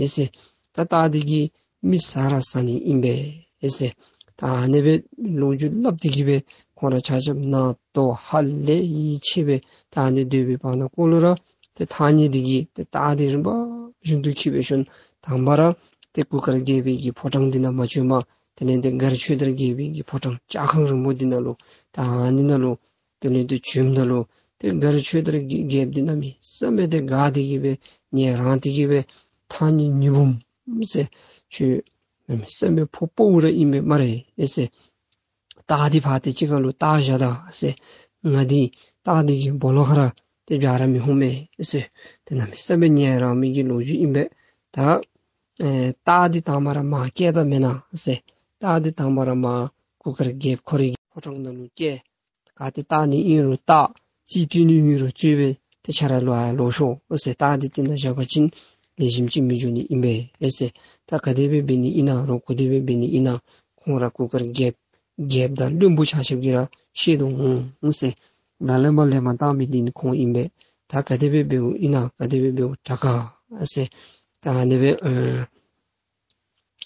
ཨིན་ཟེར། ད་རྟ་འདི་གིས་མི་ཟ་ར་ཟ་ནི་ཨིན་པས་ཨིན་ཟེར། ད་ཨ་ནི་སྦེ་ལོ་རྒྱུས་སླབ་སྟེ་གིས་སྦེ་ཁོང་ར་ཆ་ཁྱབ་ན་དོ་ཧ་ལས་ཡིད་ཆེས་སྦེ་ད་ཨ་ནི་སྡོད་པའི་བར་ན་ཀོ་ལུ་ར་ཏེ་ཐང་རྙེད་འདི་གིས་ཏེ་རྟ་འདི་རིམ་པ་བཞིན་དུ་འཁྱིད་སྦེ་ཞོན། དང་པ་ར་ཏེ་གུར་དཀར་རྒྱལ་པོའི་གི་ཕོ་བྲང་འདི་ནང་མ་བྱོནམ་དེ་ལས་ཏེ་མགར་ཆོས་དར་རྒྱལ་པོའི་གི་ཕོ་བྲང་ལྕགས་ཁང་རིང་པོ་འདི་ནང་ལུ་ད་ཨ་ནི་ནང་ལུ་དེ་ལས་ཏེ་བྱོནམ་ད་ལུ་ཏེ་མགར་ཆོས་དར་རྒྱལ་པོ་འདི་གནམ་མེད་ས་མེད་ཏེ་དགའ་སྟེ་གིས་སྦེ་ཉན་རངས་ཏེ་གིས་སྦེ་ཐང་རྙེད་ཉི་འབུམ་ཟེར་ཁྱོད་གནམ་མེད་ས་མེད་ཕོ་དཔའ་བོ་ར་ཨིན་པས་སྨ་རེ་ཨེ་ཟེར། རྟ་འདི་ཕར་ཏེ་གཅིག་ཁར་ལུ་བཏགས་བཞག་ད་ཟེར། ང་འདི་རྟ་འདི་གི་སྦོ་ལོགས་ཁར་ར་ཏེ་བཞག་ར་མི་འོང་མས་ཟེར། ཏེ་གནམ་མེད་ས་མེད་ཉན་རངས་མི་གི་ལོ་རྒྱུས་ཨིན་པས། ད་ཨེ་རྟ་འདི་དང་པ་ར་མར་བསྐྱལ་ད་མེན་ན་ཟེར། རྟ་འདི་དང་པ་ར་མར་གུར་དཀར་རྒྱལཔོ་ཁོ་རའི་གི་ཕོ་བྲང་ནང་ལུ་བསྐྱལ། ག་ཏེ་བཏགས་ནི་ཨིན་རུང་བཏགས། རྩིས་སྤྲོད་ནི་ཨིན་རུང་རྩིས་སྦེ་ཏེ་ཁྱོད་ར་ལོག་ཡར་ལོག་ཤོག་ཨེ་ཟེར། རྟ་འདི་དེ་ནང་བཞག་པ་ཅིན་ལེགས་ཤོམ་ཅིག་མི་འགྱོ་ནི་ཨིན་པས་ཨེ་ཟེར། ད་ག་དེ་སྦེ་འབད་ནི་ཨིན་ན་རོགས་ག་དེ་སྦེ་འབད་ནི་ཨིན་ན་ཁོང་ར་གུར་དཀར་རྒྱལཔོ་རྒྱལཔོ་དང་བློན་པོ་ཆ་ཁྱབ་ཀྱིས་ར་ཤེས་དོ་འོང་ཟེར། ད་ལས་མར་ལས་མར་བཏགས་མི་འདི་ནི་ཁོང་ཨིན་པས། ད་ག་དེ་སྦེ་འབདཝ་ཨིན་ན་ག་དེ་སྦེ་འབདཝ་དྲག་ག་ཨེ་ཟེར། ད་ཨ་ནི་སྦེ་ཨེ་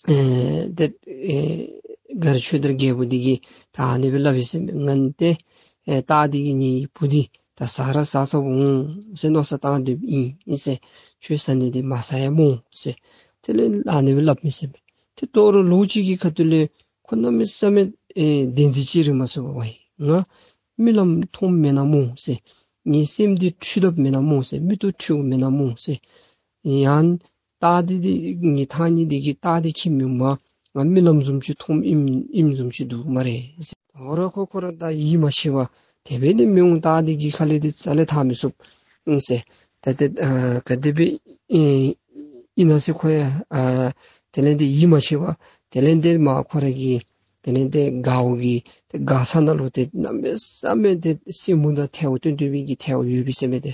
ཨེ་ཏེ་ཨེ་མགར་ཆོས་དར་རྒྱལ་པོ་འདི་གིས་ད་ཨ་ནི་སྦེ་སླབ་ཡི་ཟེར་མས། ང་ཏེ་ཨེ་རྟ་འདི་གིས་ངེའི་བུ་འདི་ད་ཟ་ར་ཟ་ཟཝ་འོང་ཟེར་མནོ་བསམ་བཏང་སྡོདཔ་ཨིན་ཨིན་ཟེར། ཁྱོད་ཟ་ནི་འདི་མ་ཟ་ཡ་སྨོ་ཟེར། དེ་ལས་ཨ་ནི་སྦེ་སླབ་མས་ཟེར་མས། ཏེ་དོ་རུང་ལོག་ཅིག་གི་ཁ་ཐུག་ལས་ཁོ་གནམ་མེད་ས་མེད་ཨེ་བདེན་འཛིན་ཅིག་རེ་མ་ཚོར་བར་ང་རྨི་ལམ་མཐོངམ་མེན་ན་སྨོ་ཟེར། ངེའི་སེམས་འདི་འཁྲུལ་དཔ་མེན་ན་སྨོ་ཟེར། མིག་ཏོ་འཁྲུལཝ་མེན་ན་སྨོ་ཟེར། ཡང་རྟ་འདི་འདི་ངེའི་ཐང་རྙེད་འདི་གིས་རྟ་འདི་འཁྱིད་མི་འོངམ་ང་རྨི་ལམ་བཟུམ་ཅིག་མཐོངམ་ཨིནམ་ཨིནམ་བཟུམ་ཅིག་འདུག་སྨ་རེ་ཟེར། ད་རུང་ཁོ་ཁོ་ར་ད་ཡིད་མ་ཆེས་པར་དེ་སྦེ་འདི་མི་འོང་། རྟ་འདི་གི་ཁ་ལས་འདི་རྩ་ལས་ཐར་མི་ཚུགས་ཟེར། ད་ཏེ་ཨ་ག་དེ་སྦེ་ཨེ་ཨིན་ན་ཟེར་ཁོ་ཡང་ཨ་དེ་ལས་འདི་ཡིད་མ་ཆེས་པར་དེ་ལས་འདི་མར་ཁོ་ར་གི་དེ་ལས་ཏེ་མགརཝ་གི་ཏེ་མགར་ས་ནང་ལུ་ཏེ་གནམ་མེད་ས་མེད་ཏེ་སེན་མོ་དང་ཐལཝ་སྟོན་སྟོན་པའི་གི་ཐལཝ་ཡོད་པས་ཟེར་མས། ཏེ་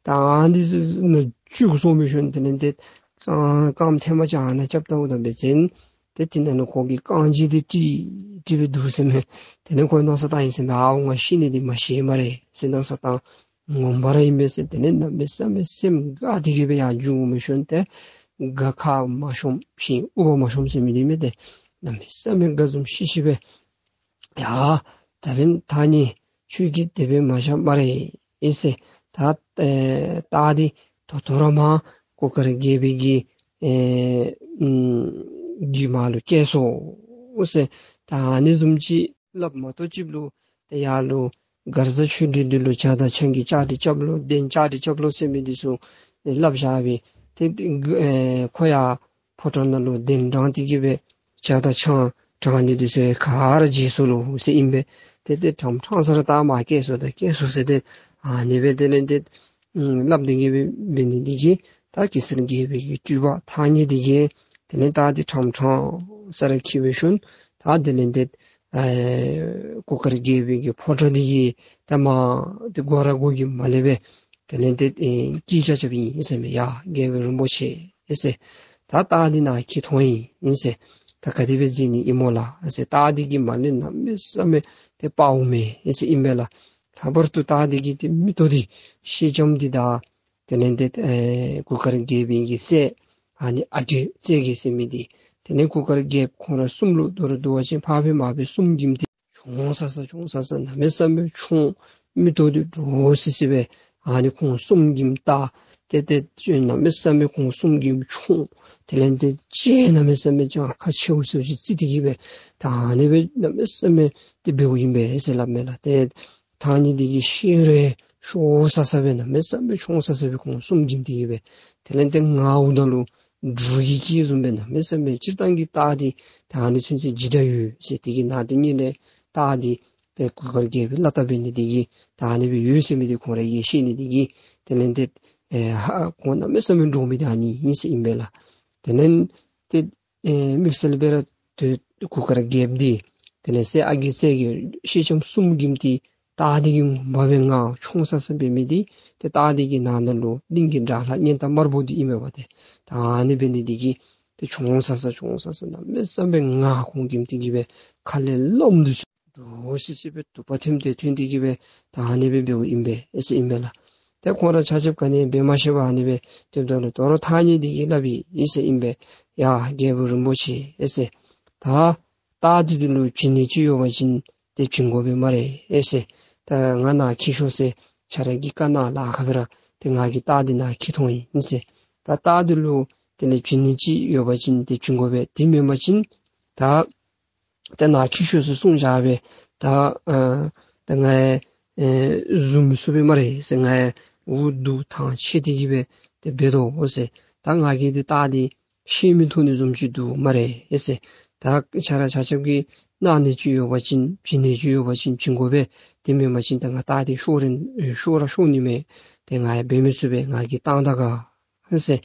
ད་ཨ་ནི་འདི་ཚུ་ནང་བཅུག་སོང་མི་ཤོན། དེ་ལས་ཏེ་རྐངམ་ཐལ་མ་ཅིག་ཨ་ནཱ་རྐྱབ་ད་འོང་ད་འབད་བ་ཅིན་ཏེ་དེ་ནང་ལུ་ཁོ་གི་རྐང་རྗེས་འདི་ཀྲིག་ཀྲི་སྦེ་འདུག་ཟེར་མས། དེ་ལས་ཁོ་མནོ་བསམ་བཏང་ཡི་ཟེར་མས། ཨའོ་ང་ཤི་ནི་འདི་མ་ཤེས་སྨ་རེ་ཟེར་མནོ་བསམ་བཏང་། ངོ་མ་ར་ཨིན་པས་ཟེར། དེ་ལས་གནམ་མེད་ས་མེད་སེམས་དགའ་སྟེ་གིས་སྦེ་ཡར་འགྱོ་འོང་མི་ཤོན་ཏེ་དགའ་ཁ་མ་ཤོམ་ཤིང་ཨུ་བ་མ་ཤོམ་ཟེར་མི་འདི་མས། ཏེ་གནམ་མེད་ས་མེད་དགའ་འཛུམ་ཤིག་ཤིག་སྦེ་ཡ་ད་འབདན་ཐང་རྙེད་ཁྱོད་ཀྱིས་དེ་སྦེ་མ་བཞག་སྨ་རེ་ཨེ་ཟེར། ད་ཨེ་རྟ་འདི་ད་ལྟོ་ར་མར་གུར་དཀར་རྒྱལ་པོའི་གི་ཨེ་ཨམ་གི་མར་ལུ་བསྐྱལ་སོང་ཟེར། ད་ཨ་ནི་བཟུམ་ཅིག་སླབ་མ་གཏོགས་ཅིག་ལུ་ཏེ་ཡར་ལུ་མགར་བཟའ་ཆོས་སྒྲོན་འདི་ལུ་ཇ་དང་ཆང་གི་བཅའ་སྒྲིག་རྐྱབ་ལོ་གདན་བཅའ་སྒྲིག་རྐྱབ་ལོ་ཟེར་མི་འདི་ཚུ་སླབ་བཞག་པས། ཏེ་ཨེ་ཁོ་ཡང་ཕོ་བྲང་ནང་ལུ་གདན་དྲངས་ཏེ་གིས་སྦེ་ཇ་དང་ཆང་དྲང་ནི་འདི་ཚུ་ག་ར་བརྗེད་སོ་ལོ་ཟེར་ཨིན་པས། ཏེ་ཏེ་ཁྲམ་ཁྲང་ས་ར་ད་མར་བསྐྱལ་སོ་ད་བསྐྱལ་སོ་ཟེར་ཏེ་ཨ་ནི་སྦེ་དེ་ལས་ཏེ་ཨམ་སླབ་སྟེ་གིས་སྦེ་འབད་ནི་འདི་གིས་ད་གེ་སར་རྒྱལ་པོའི་གི་སྤྲུལ་པ་ཐང་རྙེད་འདི་གིས་དེ་ལས་ད་འདི་ཁྲམ་ཁྲང་ས་ར་འཁྱིད་སྦེ་ཤོན། ད་དེ་ལས་ཏེ་ཨེ་གུར་དཀར་རྒྱལ་པོའི་གི་ཕོ་བྲང་འདི་གི་ད་མར་ཏེ་སྒོ་ར་སྒོ་གི་མར་ལས་སྦེ་དེ་ལས་ཏེ་ཨེ་སྐད་ཆ་རྐྱབ་ཨིན་ཟེར་མས། ཡ་རྒྱལ་པོ་རིན་པོ་ཆེ་ཨེ་ཟེར། ད་རྟ་འདི་ནཱ་འཁྱིད་ཐོན་ཡི་ཨིན་ཟེར། ད་ག་དེ་སྦེ་མཛད་ནི་ཨིན་མོ་ལགས་ཨེ་ཟེར། རྟ་འདི་གི་མ་ལས་གནམ་མེད་ས་མེད་ཏེ་དཔའ་བོ་མས་ཨེ་ཟེར་ཨིན་པས་ལགས། ལྷག་པར་དུ་རྟ་འདི་གི་ཏེ་མིག་ཏོ་འདི་ཤེལ་ལྕམ་འདི་དང་དེ་ལས་ཏེ་ཨེ་གུར་དཀར་རྒྱལ་པོའི་གི་སྲས་ཨ་ནི་ཨ་རྒས་རྩེ་རྒས་ཟེར་མི་འདི་དེ་ལས་གུར་དཀར་རྒྱལཔོ་ཁོང་ར་གསུམ་ལུ་མདོར་བསྡུ་བ་ཅིན་ཕ་བུ་མ་བུ་གསུམ་གྱིས་ཏེ་ ཆུང་ས་ས་ཆུང་ས་ས་གནམ་མེད་ས་མེད་ཆུང་། མིག་ཏོ་འདི་འདྲོག་སི་སི་སྦེ་ཨ་ནི་ཁོང་གསུམ་གྱིས་བལྟ། ཏེ་ཏེ་གནམ་མེད་ས་མེད་ཁོང་གསུམ་གྱིས་ཆུང་། དེ་ལས་ཏེ་ལྕེ་གནམ་མེད་ས་མེད་ཅིག་ཁ་ཆེཝ་ཅིག་བཙིར་ཏེ་གི་སྦེ་ད་ཨ་ནི་སྦེ་གནམ་མེད་ས་མེད་ཏེ་འབདཝ་ཨིན་པས་ཟེར་སླབ་མས་ལགས། ཏེ་ཐང་རྙེད་འདི་གི་ཤེས་རབ་ཤོར་ས་ས་སྦེ་གནམ་མེད་ས་མེད་ཆུང་ས་ས་སྦེ་ཁོང་གསུམ་གྱིས་དེ་གི་སྦེ་དེ་ལས་ཏེ་ངརཝ་ད་ལུ་འབྲུག་གི་སྐད་བཟུམ་སྦེ་གནམ་མེད་ས་མེད་སྤྱིར་བཏང་གི་སྟག་འདི་ད་ཨ་ནི་ཚུན་ཚོད་འཇིགས་སྐྲག་ཡོད་ཟེར། དེ་གི་ནང་དེ་ཉིད་ལས་སྟག་འདི་ཏེ་གུར་དཀར་རྒྱལ་པོའི་བླ་རྟ་འབད་ནི་དེ་གིས་ད་ཨ་ནི་སྦེ་ཡོད་ཟེར་མི་འདི་ཁོང་ར་གིས་ཤེས་ནི་དེ་གིས་དེ་ལས་ཏེ་ཨེ་ཧ་ཁོང་གནམ་མེད་ས་མེད་འདྲོག་མི་འདི་ཨ་ནི་ཨིན་ཟེར་ཨིན་པས་ལགས། དེ་ལས་ཏེ་ཨེ་དམིགས་བསལ་སྦེ་ར་ཏེ་གུར་དཀར་རྒྱལཔོ་འདི་དེ་ལས་སྲས་ཨ་རྒས་རྩེ་རྒྱལ་སེང་ལྕམ་གསུམ་གྱིས་ཏེ་སྟག་འདི་གི་མ་འབད་ང་ཆུང་ས་ས་འབད་མི་འདི་ཏེ་སྟག་འདི་གི་ནང་ན་ལུ་གླིང་གི་དགྲ་ལྷ་གཉན་སྟག་དམར་པོ་འདི་ཨིན་མས་པ་ཏེ། ད་ཨ་ནི་འབད་ནི་འདི་གིས་ཏེ་ཆུང་ས་ས་ཆུང་ས་ས་གནམ་མེད་ས་མེད་ང་ཁོང་གིས་དེ་གི་སྦེ་ཁ་ལས་སློབ་འདི་ཚུ་འདྲོག་སི་སི་སྦེ་དུ་པ་ཐོན་ཏེ་ཐོན་ཏེ་གི་སྦེ་ད་ཨ་ནི་སྦེ་འབདཝ་ཨིན་པས་ཨེ་ཟེར་ཨིན་པས་ལགས། ཏེ་ཁོང་ར་ཆ་ཁྱབ་ག་ནི་འབད་མ་ཤེས་པར་ཨ་ནི་སྦེ་སྡོདཔ་ད་ལུ་དོ་རུང་ཐང་རྙེད་འདི་གིས་སླབ་ཨིན་ཟེར་ཨིན་པས། ཡ་རྒྱལ་པོ་རིན་པོ་ཆེ་ཨེ་ཟེར། ད་སྟག་འདི་འདི་ལུ་བྱིན་ནི་ཅིག་ཡོད་པ་ཅིན་ཏེ་བྱིན་དགོ་པས་སྨ་རེ་ཨེ་ཟེར། ད་ང་ནཱ་འཁྱིད་ཤོག་ཟེར་ཁྱོད་ར་གིས་བཀའ་གནང་ལགས། ཁ་བེ་ར་ཏེ་ང་གིས་སྟག་འདི་ནཱ་འཁྱིད་འཐོན་ཡི་ཟེར། ད་སྟག་འདི་ལུ་དེ་ལས་བྱིན་ནི་ཅིག་ཡོད་པ་ཅིན་ཏེ་བྱིན་དགོ་པས། དེ་མེན་པ་ཅིན་ད་ཏེ་ནཱ་འཁྱིད་ཤོག་ཟེར་གསུངས་བཞག་པས། ད་ཨ་ད་ང་ཨེ་བཟུང་མི་ཚུགས་པས་སྨ་རེ་ཟེར། ང་འུ་སྡུག་ཐང་ཆད་དེ་གི་སྦེ་ཏེ་འབད་དོ་ཟེར། ད་ང་གིས་ཏེ་སྟག་འདི་བཤེད་མི་ཐུབ་ནི་བཟུམ་ཅིག་འདུག་སྨ་རེ་ཨེ་ཟེར། ད་ཁྱོད་ར་ཆ་ཁྱབ་ཀྱིས་གནང་ནི་ཅིག་ཡོད་པ་ཅིན་བྱིན་ནི་ཅིག་ཡོད་པ་ཅིན་བྱིན་དགོ་པས། དེ་མེན་པ་ཅིན་ད་ང་སྟག་འདི་ཤོར་རན་ཤོར་ར་ཤོར་ནི་མས། ཏེ་ང་ཡང་འབད་མི་ཚུགས་པས། ང་གིས་བཏང་ད་ག་ཟེར།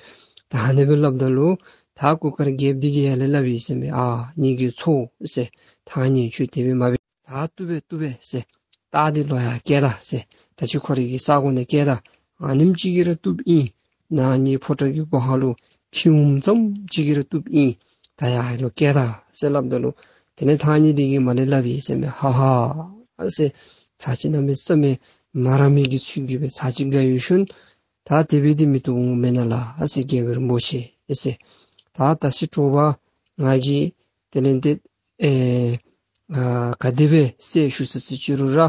ད་ཨ་ནི་སྦེ་སླབ་ད་ལུ་ད་གུར་དཀར་རྒྱལཔོ་འདི་གིས་ཡར་ལས་སླབ་ཡི་ཟེར་མས། ཨ་ངེ་གི་ཚའོ་ཟེར། ཐང་རྙེད་ཁྱོད་དེ་སྦེ་མ་འབད། ད་བཏུབ་པས་བཏུབ་པས་ཟེར། སྟག་འདི་ལོག་ཡར་བསྐྱལ་ད་ཟེར། ད་ཅི་ཁོ་རའི་གི་ས་གོ་ནང་བསྐྱལ་ད། ཨ་ནེམ་ཅིག་གིས་ར་བཏུབ་ཨིན། ནཱ་ངེའི་ཕོ་བྲང་གི་སྒོ་ཁ་ལུ་འཁྱིད་འོངམ་ཙམ་ཅིག་གིས་ར་བཏུབ་ཨིན། ད་ཡར་ལོག་བསྐྱལ་ད་ཟེར་སླབ་ད་ལུ་དེ་ལས་ཐང་རྙེད་འདི་གིས་མར་ལས་སླབ་ཡི་ཟེར་མས། ཧ་ཧ་ཟེར། ཚར་གཅིག་གནམ་མེད་ས་མེད་མ་ར་མི་གི་ཚུལ་གྱིས་སྦེ་ཚར་གཅིག་དགའ་ཡོད་ཤུལ་ད་དེ་སྦེ་འདི་མི་བཏུབ་འོང་མེན་ན་ལགས་ཨ་ཟེར། རྒྱལ་པོ་རིན་པོ་ཆེ་ཨེ་ཟེར། ད་ད་ཤི་དྲོ་པ་ང་གིས་དེ་ལས་ཏེ་ཨེ་ཨ་ག་དེ་སྦེ་ཟེར་ཞུ་ས་ཟེར་ཅི་རུང་ར་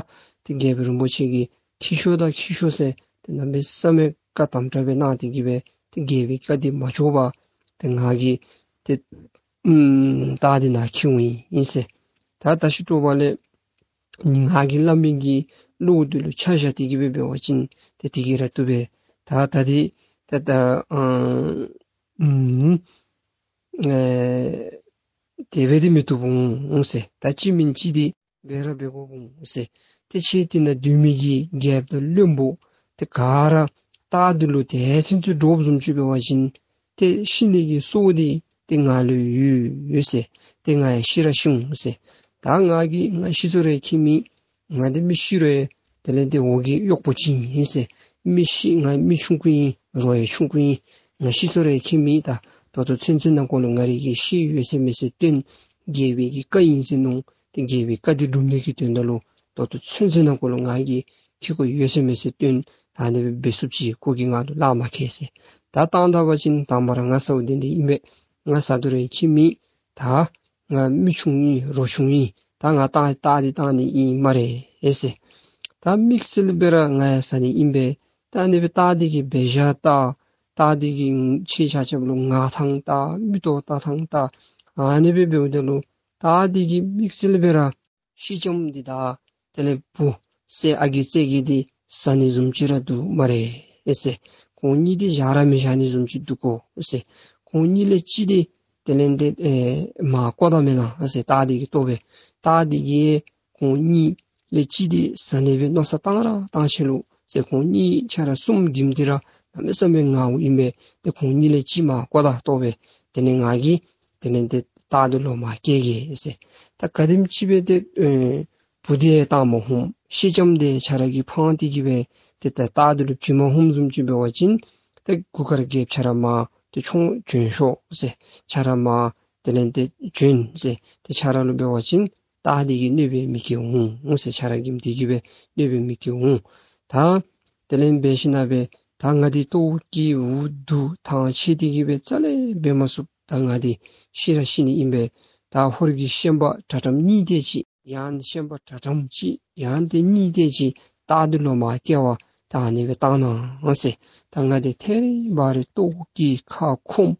ཏེ་རྒྱལ་པོ་རིན་པོ་ཆེ་གིས་འཁྱིད་ཤོག་ད་འཁྱིད་ཤོག་ཟེར་ཏེ་གནམ་མེད་ས་མེད་བཀའ་དམ་དྲགས་སྦེ་གནང་སྟེ་གི་སྦེ་ཏེ་རྒྱལ་པོའི་བཀའ་འདི་མ་ལྕོགས་པར་ཏེ་ང་གིས་ཏེ་ཨམ་སྟག་འདི་ནཱ་འཁྱིད་འོང་ཡི་ཨིན་ཟེར། ད་ད་ཤི་དྲོ་པ་ལས་ང་གིས་སླབ་མི་གི་བློ་འདི་ལུ་ཆ་བཞག་སྟེ་གི་སྦེ་འབད་བ་ཅིན་ཏེ་དེ་གིས་ར་བཏུབ་པས། ད་ད་འདི་ད་ད་ཨ་ཨམ་ཨེ་དེ་སྦེ་འདི་མི་བཏུབ་འོང་ཟེར། ད་ཅི་མིན་ཅི་འདི་འབད་ར་འབད་དགོཔ་འོང་ཟེར། ཏེ་ཁྱེད་དེ་ནང་སྡོད་མི་གི་རྒྱལཔོ་དང་བློན་པོ་ཏེ་ག་ར་སྟག་འདི་ལུ་དེ་ཚུན་ཚོད་འདྲོགཔ་བཟུམ་ཅིག་འབད་བ་ཅིན་ཏེ་ཤི་ནི་གི་སྲོག་འདི་ཏེ་ང་ལུ་ཡོད་ཡོད་ཟེར། ཏེ་ང་ཡང་ཤི་ར་ཤི་འོང་ཟེར། ད་ང་གིས་ང་ཤི་སོང་རུང་ཁྱད་མེད། ང་འདི་མི་ཤི་རུང་དེ་ལས་ཏེ་འོག་གི་གཡོགཔོ་ཅིག་ཨིན་ཟེར། མི་ཤི་ང་མི་ཆུང་ཀུ་ཨིན། རོགས་ཡང་ཆུང་ཀུ་ཨིན། ང་ཤི་སོང་རུང་ཁྱད་མེད། ད་ད་ལྟོ་ཚུན་ཚོད་ནང་འཁོད་ལུ་ང་རའི་གི་ཤེས་ཡོད་ཟེར་མི་ཚུ་སྟོན། རྒྱལ་པོའི་གི་བཀའ་ཨིན་ཟེར་མནོ། ཏེ་རྒྱལ་པོའི་བཀའ་འདི་སྒྲུབ་ནི་གི་དོན་དག་ལུ་ད་ལྟོ་ཚུན་ཚོད་ནང་འཁོད་ལུ་ང་གིས་འཁྱིད་དགོ་ཡོད་ཟེར་མི་ཚུ་སྟོན། ད་ཨ་ནི་སྦེ་འབད་ཚུགསཔ་ཅིག་ཁོ་གིས་ང་ལུ་གླགས་མ་ཁེལ་ཟེར། ད་བཏང་ད་པ་ཅིན་དང་པ་ར་ང་ཟཝ་འདི་འདི་ཨིན་པས། ང་ཟ་དོ་རུང་ཁྱད་མེད། ད་ང་མི་ཆུང་ཨིན། རོགས་ཆུང་ཨིན། ད་ང་སྟག་སྟག་འདི་བཏང་ནི་ཨིན་སྨ་རེ་ཨེ་ཟེར། ད་དམིགས་བསལ་སྦེ་ར་ང་ཡང་ཟ་ནི་ཨིན་པས། ད་ཨ་ནི་སྦེ་སྟག་འདི་གི་འབད་བཞག་ལྟ། སྟག་འདི་གིས་ཁྱེད་ཆ་ཁྱབ་ལུ་ངར་ཐངས་ལྟ། མིག་ཏོ་བལྟ་ཐངས་ལྟ། ཨ་ནི་སྦེ་འབདཝ་ད་ལུ་སྟག་འདི་གིས་དམིགས་བསལ་སྦེ་ར་སེང་ལྕམ་འདི་དང་དེ་ལས་བུ་སྲས་ཨ་རྒས་རྩེ་རྒྱལ་འདི་ཟ་ནི་བཟུམ་ཅིག་ར་འདུག་སྨ་རེ་ཨེ་ཟེར། ཁོང་གཉིས་འདི་བཞག་ར་མི་བཞག་ནི་བཟུམ་ཅིག་འདུག་གོ་ཨེ་ཟེར། ཁོང་གཉིས་ལས་གཅིག་འདི་དེ་ལས་ཏེ་ཨེ་མར་བཀོ་ད་མེན་ན་ཨེ་ཟེར། སྟག་འདི་གིས་བཏོག་སྦེ། སྟག་འདི་གིས་ཁོང་གཉིས་ལས་གཅིག་འདི་ཟ་ནི་སྦེ་མནོ་བསམ་བཏང་ར་བཏང་ཆི་ལོ་ཟེར། ཁོང་གཉིས་ཆ་ར་གསུམ་གྱིས་འདི་ར་གནམ་མེད་ས་མེད་ངརཝ་ཨིན་པས། ཏེ་ཁོང་གཉིས་ལས་གཅིག་མར་བཀོ་ད་བཏོག་སྦེ། དེ་ལས་ང་གིས་དེ་ལས་ཏེ་སྟག་འདི་ལོག་མར་བསྐྱལ་གེ་ཟེར། ད་ག་དེམ་ཅིག་སྦེ་ཏེ་ཨེ་བུ་འདི་བཏང་མ་ཧུམ། སེང་ལྕམ་འདི་ཆ་ར་གིས་ཕངས་ཏེ་གི་སྦེ་ཏེ་ད་སྟག་འདི་ལུ་བྱིན་མ་ཧུམ་བཟུམ་ཅིག་འབད་བ་ཅིན་ཏེ་གུར་དཀར་རྒྱལཔོ་ཆ་ར་མར་ཏེ་མཆོང་བྱོན་ཤོག་ཟེར། ཆ་ར་མར་དེ་ལས་ཏེ་བྱོན་ཟེར། ཏེ་ཆ་ར་ལུ་འབད་བ་ཅིན་སྟག་འདི་གིས་གནོད་པའི་མི་སྐྱེ་འོང་ཟེར། ཆ་ར་གིས་འདི་གིས་སྦེ་གནོད་པའི་མི་སྐྱེ་འོང་། ད་དེ་ལས་འབད་ཞིནམ་སྦེ་ད་ང་འདི་ལྟོཝ་བཀྱེས་འུ་སྡུག་ཐང་ཆད་དེ་གི་སྦེ་རྩ་ལས་འབད་མ་ཚུགས། ད་ང་འདི་ཤི་ར་ཤི་ནི་ཨིན་པས། ད་ཧོར་གྱི་ཤན་པ་དྲག་དྲགས་གཉིས་དེ་ཅིག་ ཡང་ཤན་པ་དྲག་དྲགམ་ཅིག་ཡང་ཏེ་གཉིས་ཏེ་ཅིག་སྟག་འདི་ལོག་མར་སྐྱེལ་བར་ད་ཨ་ནི་སྦེ་བཏང་གནང་ཟེར། ད་ང་འདི་ཐད་རི་བ་རི་ལྟོཝ་བཀྱེས་ཁ་སྐོམ་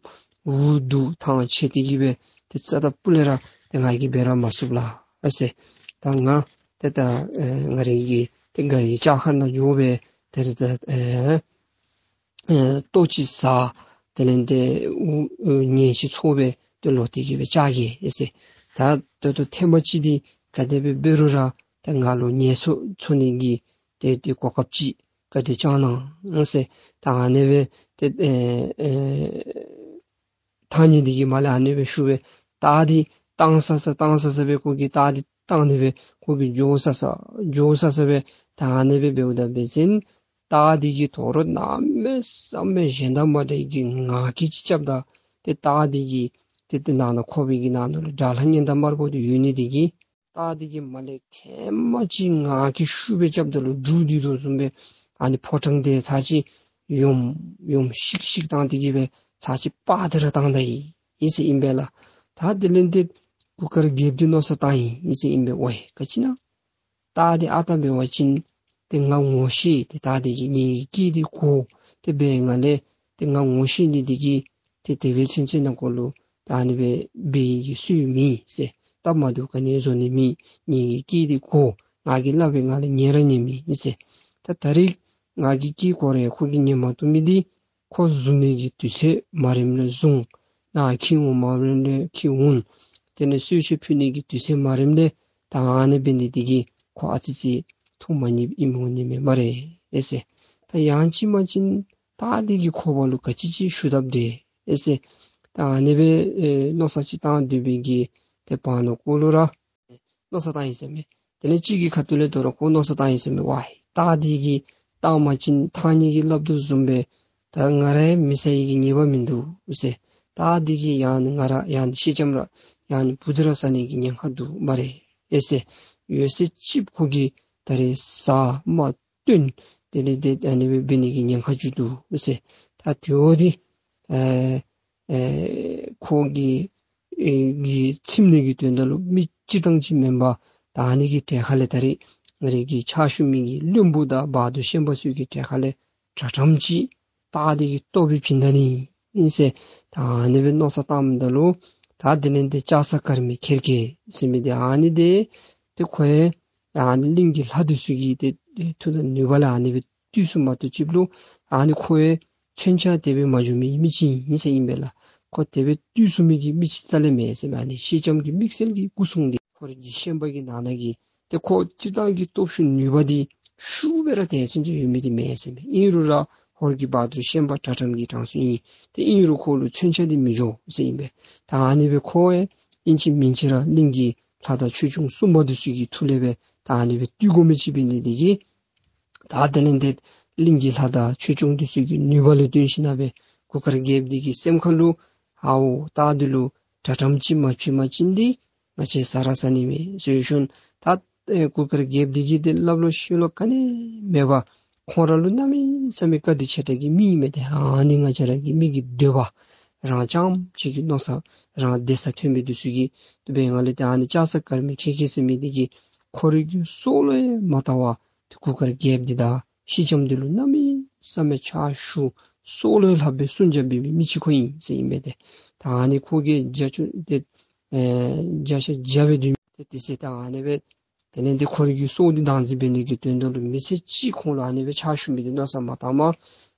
འུ་སྡུག་ཐང་ཆད་དེ་གིས་སྦེ་ཏེ་རྩ་དང་སྤུ་ལས་ར་ཏེ་ང་གིས་འབད་ར་མ་ཚུགས་ལགས་ཟེར། ད་ང་ཏེ་ད་ཨེ་ང་རའི་གི་ཏེ་ག་ཡི་ལྕགས་མཁར་ནང་འགྱོ་སྦེ་ཏེ་ར་ད་ཨེ་ཨེ་ལྟོ་ཅིག་ཟ། དེ་ལས་ཏེ་ཨུ་ཨུ་ངལ་ཅིག་འཚོ་སྦེ་ཏེ་ལོག་སྟེ་གིས་སྦེ་བཅར་གེ་ཟེར། ད་ད་ལྟོ་ཐེངས་མ་ཅིག་འདི་ག་དེ་སྦེ་འབད་རུང་ར་ད་ང་ལུ་ངལ་འཚོ་འཚོ་ནི་གི་ཏེ་ཏེ་གོ་སྐབས་ཅིག་ག་དེ་བཅང་གནང་ཟེར། ད་ཨ་ནི་སྦེ་ཏེ་ཨེ་ཨེ་ཐང་རྙེད་འདི་གིས་མར་ལས་ཨ་ནི་སྦེ་ཞུ་སྦེ་སྟག་འདི་བཏང་ས་ས་བཏང་ས་ས་སྦེ་ཁོ་གིས་སྟག་འདི་བཏང་ནི་སྦེ་ཁོ་གིས་འགྱོ་ས་ས་འགྱོ་ས་ས་སྦེ་ད་ཨ་ནི་སྦེ་འབདཝ་ད་འབད་བ་ཅིན་སྟག་འདི་གིས་དོ་རུང་གནམ་མེད་ས་མེད་གཞན་དང་མ་འདྲ་བའི་གི་ངང་སྐད་ཅིག་རྐྱབ་ད་ཏེ་སྟག་འདི་གིས་ཏེ་ཏེ་ནང་ན་ཁོག་པའི་གི་ནང་ན་ལུ་དགྲ་ལྷ་ཉན་དང་དམར་པོ་འདི་ཡོད་ནི་འདི་གིས་སྟག་འདི་གིས་མར་ལས་ཐེངས་མ་ཅིག་ངང་སྐད་ཤུགས་སྦེ་རྐྱབ་ད་ལུ་འབྲུག་ལྡིར་དོ་བཟུམ་སྦེ་ཨ་ནི་ཕོ་བྲང་འདི་ཚར་ཅིག་ཡོམ་ཡོམ་ཤིག་ཤིག་བཏང་སྟེ་གིས་སྦེ་ཚར་ཅིག་སྤར་ཏེ་ར་བཏང་ད་ཡི་ཨིན་ཟེར་ཨིན་པས་ལགས། ད་དེ་ལས་ཏེ་གུར་དཀར་རྒྱལཔོ་འདི་མནོ་བསམ་བཏང་ཡི་ཨིན་ཟེར་ཨིན་པས། ཝའི་ག་ཅི་ཨིན་ན། སྟག་འདི་ཨ་རྟག་འབད་བ་ཅིན་ཏེ་ང་ངོ་ཤེས། ཏེ་སྟག་འདི་གིས་ངེ་གི་སྐད་འདི་གོ། དེ་འབད་ནི་ལས་ཏེ་ང་ངོ་ཤེས་ནི་འདི་གིས་ཏེ་དེ་སྦེ་ཚུན་ཚོད་ནང་འཁོད་ལུ་ད་ཨ་ནི་སྦེ་འབད་ནི་གི་སྲོལ་མེད་ཟེར། སྟབས་མ་བདེཝ་ག་ནི་བཟོ་ནི་མེད། ངེ་གི་སྐད་འདི་གོ། ང་གིས་སླབ་པའི་ངང་ལས་ཉན་ར་ཉན་མི་ཨིན་ཟེར། ད་ད་རིས་ང་གི་སྐད་གོ་རུང་ཁོ་གིས་ཉན་མ་བཏུབ་མི་འདི་ཁོ་བཟུང་ནི་གི་དུས་ཚོད་མ་རནམ་ལས་བཟུང་། ནཱ་འཁྱིད་འོང་མ་རནམ་ལས་འཁྱིད་འོང་། དེ་ལས་གསོལ་མཆོད་ཕུལ་ནི་གི་དུས་ཚོད་མ་རནམ་ལས་ད་ཨ་ནི་འབད་ནི་འདི་གིས་ཁོ་ཨ་ཙི་ཅིག་ཐུགས་མ་མཉེསཔ་ཨིནམ་འོང་ནི་མས་སྨ་རེ་ཨེ་ཟེར། ད་ཡང་ཅིན་མ་ཅིན་སྟག་འདི་གིས་ཁོ་བ་ལུ་ག་ཅི་ཅིག་ཞུ་དཔ་འདྲས་ཨེ་ཟེར། ད་ཨ་ནི་སྦེ་ཨེ་མནོ་བསམ་ཅིག་བཏང་སྡོད་པའི་གི་ཏེ་བར་ན་ཁོ་ལུ་ར་མནོ་བསམ་བཏང་ཡི་ཟེར་མས། དེ་ལས་གཅིག་གི་ཁ་ཐུག་ལས་དོ་རུང་ཁོ་མནོ་བསམ་བཏང་ཡི་ཟེར་མས། ཝའི་སྟག་འདི་གིས་བཏང་མ་ཅིན་ཐང་རྙེད་ཀྱིས་སླབ་དོ་བཟུམ་སྦེ་ད་ང་ར་ཡང་མི་ཟ་ནི་གི་ཉེས་པ་མིན་འདུག་ཟེར། སྟག་འདི་གིས་ཡང་ང་ར་ཡང་སེང་ལྕམ་ར་ཡང་བུ་འདི་ར་ཟ་ནི་གི་ཉེན་ཁ་འདུག་སྨ་རེ་ཨེ་ཟེར། ཡོད་ཚད་ཅིག་ཁོ་གིས་ད་རེས་ཟ་མ་བཏུབ། དེ་ལས་ཏེ་ཨ་ནི་སྦེ་འབད་ནི་གི་ཉེན་ཁ་ཅིག་འདུག་ཟེར། ད་དེ་འོ་འདི་ཨེ་ཨེ་ཁོ་གི་ཨེ་གི་ཚིམ་ནི་གི་དོན་དག་ལུ་མི་སྤྱིར་བཏང་ཅིག་མེན་པར་ད་ཨ་ནི་གི་གྲལ་ཁ་ལས་ད་རེས་ང་རའི་གི་ཕྱག་ཞུ་མི་གི་བློན་པོ་དང་བ་དུར་ཤན་པ་ཚུ་གི་གྲལ་ཁ་ལས་དྲག་དྲགམ་ཅིག་སྟག་འདི་གིས་བཏོག་སྦེ་བྱིན་ད་ནི་ཨིན་ཟེར། ད་ཨ་ནི་སྦེ་མནོ་བསམ་བཏངམ་ད་ལུ་ད་དེ་ལས་ཏེ་ལྕགས་སྲེག་དཀར་མེ་ཁེར་གེ་ཟེར་མི་འདི་ཨ་ནི་འདི་ཏེ་ཁོ་ཡང་ཨ་ནི་གླིང་གི་ལྷ་འདི་ཚུ་གི་ཏེ་མཐུ་དང་ནུས་པ་ལས་ཨ་ནི་སྦེ་བཏུལ་ཚུགས་མ་གཏོགས་ཅིག་ལུ་ཨ་ནི་ཁོ་ཡང་མཚོན་ཆ་དེ་སྦེ་མ་འབྱུང་མི་མི་ཅིག་ཨིན་ཟེར་ཨིན་པས་ལགས། ཁོ་དེ་སྦེ་བཏུལ་ཚུགས་མི་གི་མི་ཅིག་རྩ་ལས་མེད་ཟེར་མས། ཨ་ནི་སེང་ལྕམ་གྱི་དམིགས་བསལ་གྱི་སྐུ་སྲུང་འདི་ཁོ་རའི་གི་ཤན་པ་གི་ནང་ན་གི་ཏེ་ཁོ་སྤྱིར་བཏང་གི་སྟོབས་ཤུགས་ནུས་པ་འདི་ཤུགས་སྦེ་ར་དེ་ཚུན་ཚོད་ཡོད་མི་འདི་མེན་ཟེར་མས། ཨིན་རུང་ར་ཧོར་གྱི་བ་དུར་ཤན་པ་དྲག་དྲགམ་གྱི་གྲངས་སུ་ཨིན། ཏེ་ཨིན་རུང་ཁོ་ལུ་མཚོན་ཆ་འདི་མི་འབྱུང་ཟེར་ཨིན་པས། ད་ཨ་ནི་སྦེ་ཁོ་ཡང་ཨིན་ཅི་མིན་ཅི་ར་གླིང་གི་ལྷ་དང་ཆོས་སྐྱོང་སྲུང་མ་འདི་ཚུ་གི་མཐུ་ལས་སྦེ་ད་ཨ་ནི་སྦེ་བཏུལ་དགོ་མི་ཅིག་འབད་ནི་འདི་གིས་ད་དེ་ལས་ཏེ་གླིང་གི་ལྷ་དང་ཆོས་སྐྱོང་འདི་ཚུ་གི་ནུས་པ་ལུ་བརྟེན་ཞིན་ན་སྦེ་གུར་དཀར་རྒྱལཔོ་འདི་གི་སེམས་ཁ་ལུ་ཨའོ་སྟག་འདི་ལུ་དྲག་དྲགམ་ཅིག་མ་བྱིན་པ་ཅིན་འདི་ང་བཅས་ཟ་ར་ཟ་ནི་མས་ཟེར་ཞིནམ་ད་ཨེ་གུར་དཀར་རྒྱལཔོ་འདི་གིས་ཏེ་སླབ་ལོ་ཤེས་ལོ་ག་ནི་མེད་པར་ཁོང་ར་ལུ་གནམ་མེད་ས་མེད་བཀའ་དྲིན་ཆེ་དྲགས་ཀྱི་མི་ཨིན་མས། ཏེ་ཨ་ནི་ང་བཅས་ར་གི་མི་གི་འདོད་པ་རང་རྐྱངམ་གཅིག་གི་མནོ་བསམ་རང་བདེ་ས་ཐོན་མི་འདི་ཚུ་གིས་དེ་སྦེ་ང་ལས་ཏེ་ཨ་ནི་ལྕགས་སྲེག་དཀར་མེ་ཁེར་གེ་ཟེར་མི་འདི་གིས་ཁོ་རའི་གི་སྲོག་ལུ་ཡང་མ་བལྟ་བར་ཏེ་གུར་དཀར་རྒྱལཔོ་འདི་དང་སེང་ལྕམ་འདི་ལུ་གནམ་མེད་ས་མེད་ཕྱག་ཞུ་སྲོག་ལུ་ལྷག་པའི་སྲུང་སྐྱོབ་འབད་མི་མི་ཅིག་ཁོ་ཨིན་ཟེར་ཨིན་མས། ཏེ་ད་ཨ་ནི་ཁོ་གིས་བརྒྱ་ཆ་ཏེ་ཨེ་བརྒྱ་ཆ་བརྒྱ་སྦེ་སྡོད་མི་ཏེ་དེ་ཚེ་ད་ཨ་ནི་སྦེ་དེ་ལས་ཏེ་ཁོ་རའི་གི་སྲོག་འདི་བདག་འཛིན་འབད་ནི་གི་དོན་དག་ལུ་མི་ཚེ་གཅིག་ཁོང་ལུ་ཨ་ནི་སྦེ་ཕྱག་ཞུ་མི་འདི་མནོ་བསམ་མ་བཏངམ་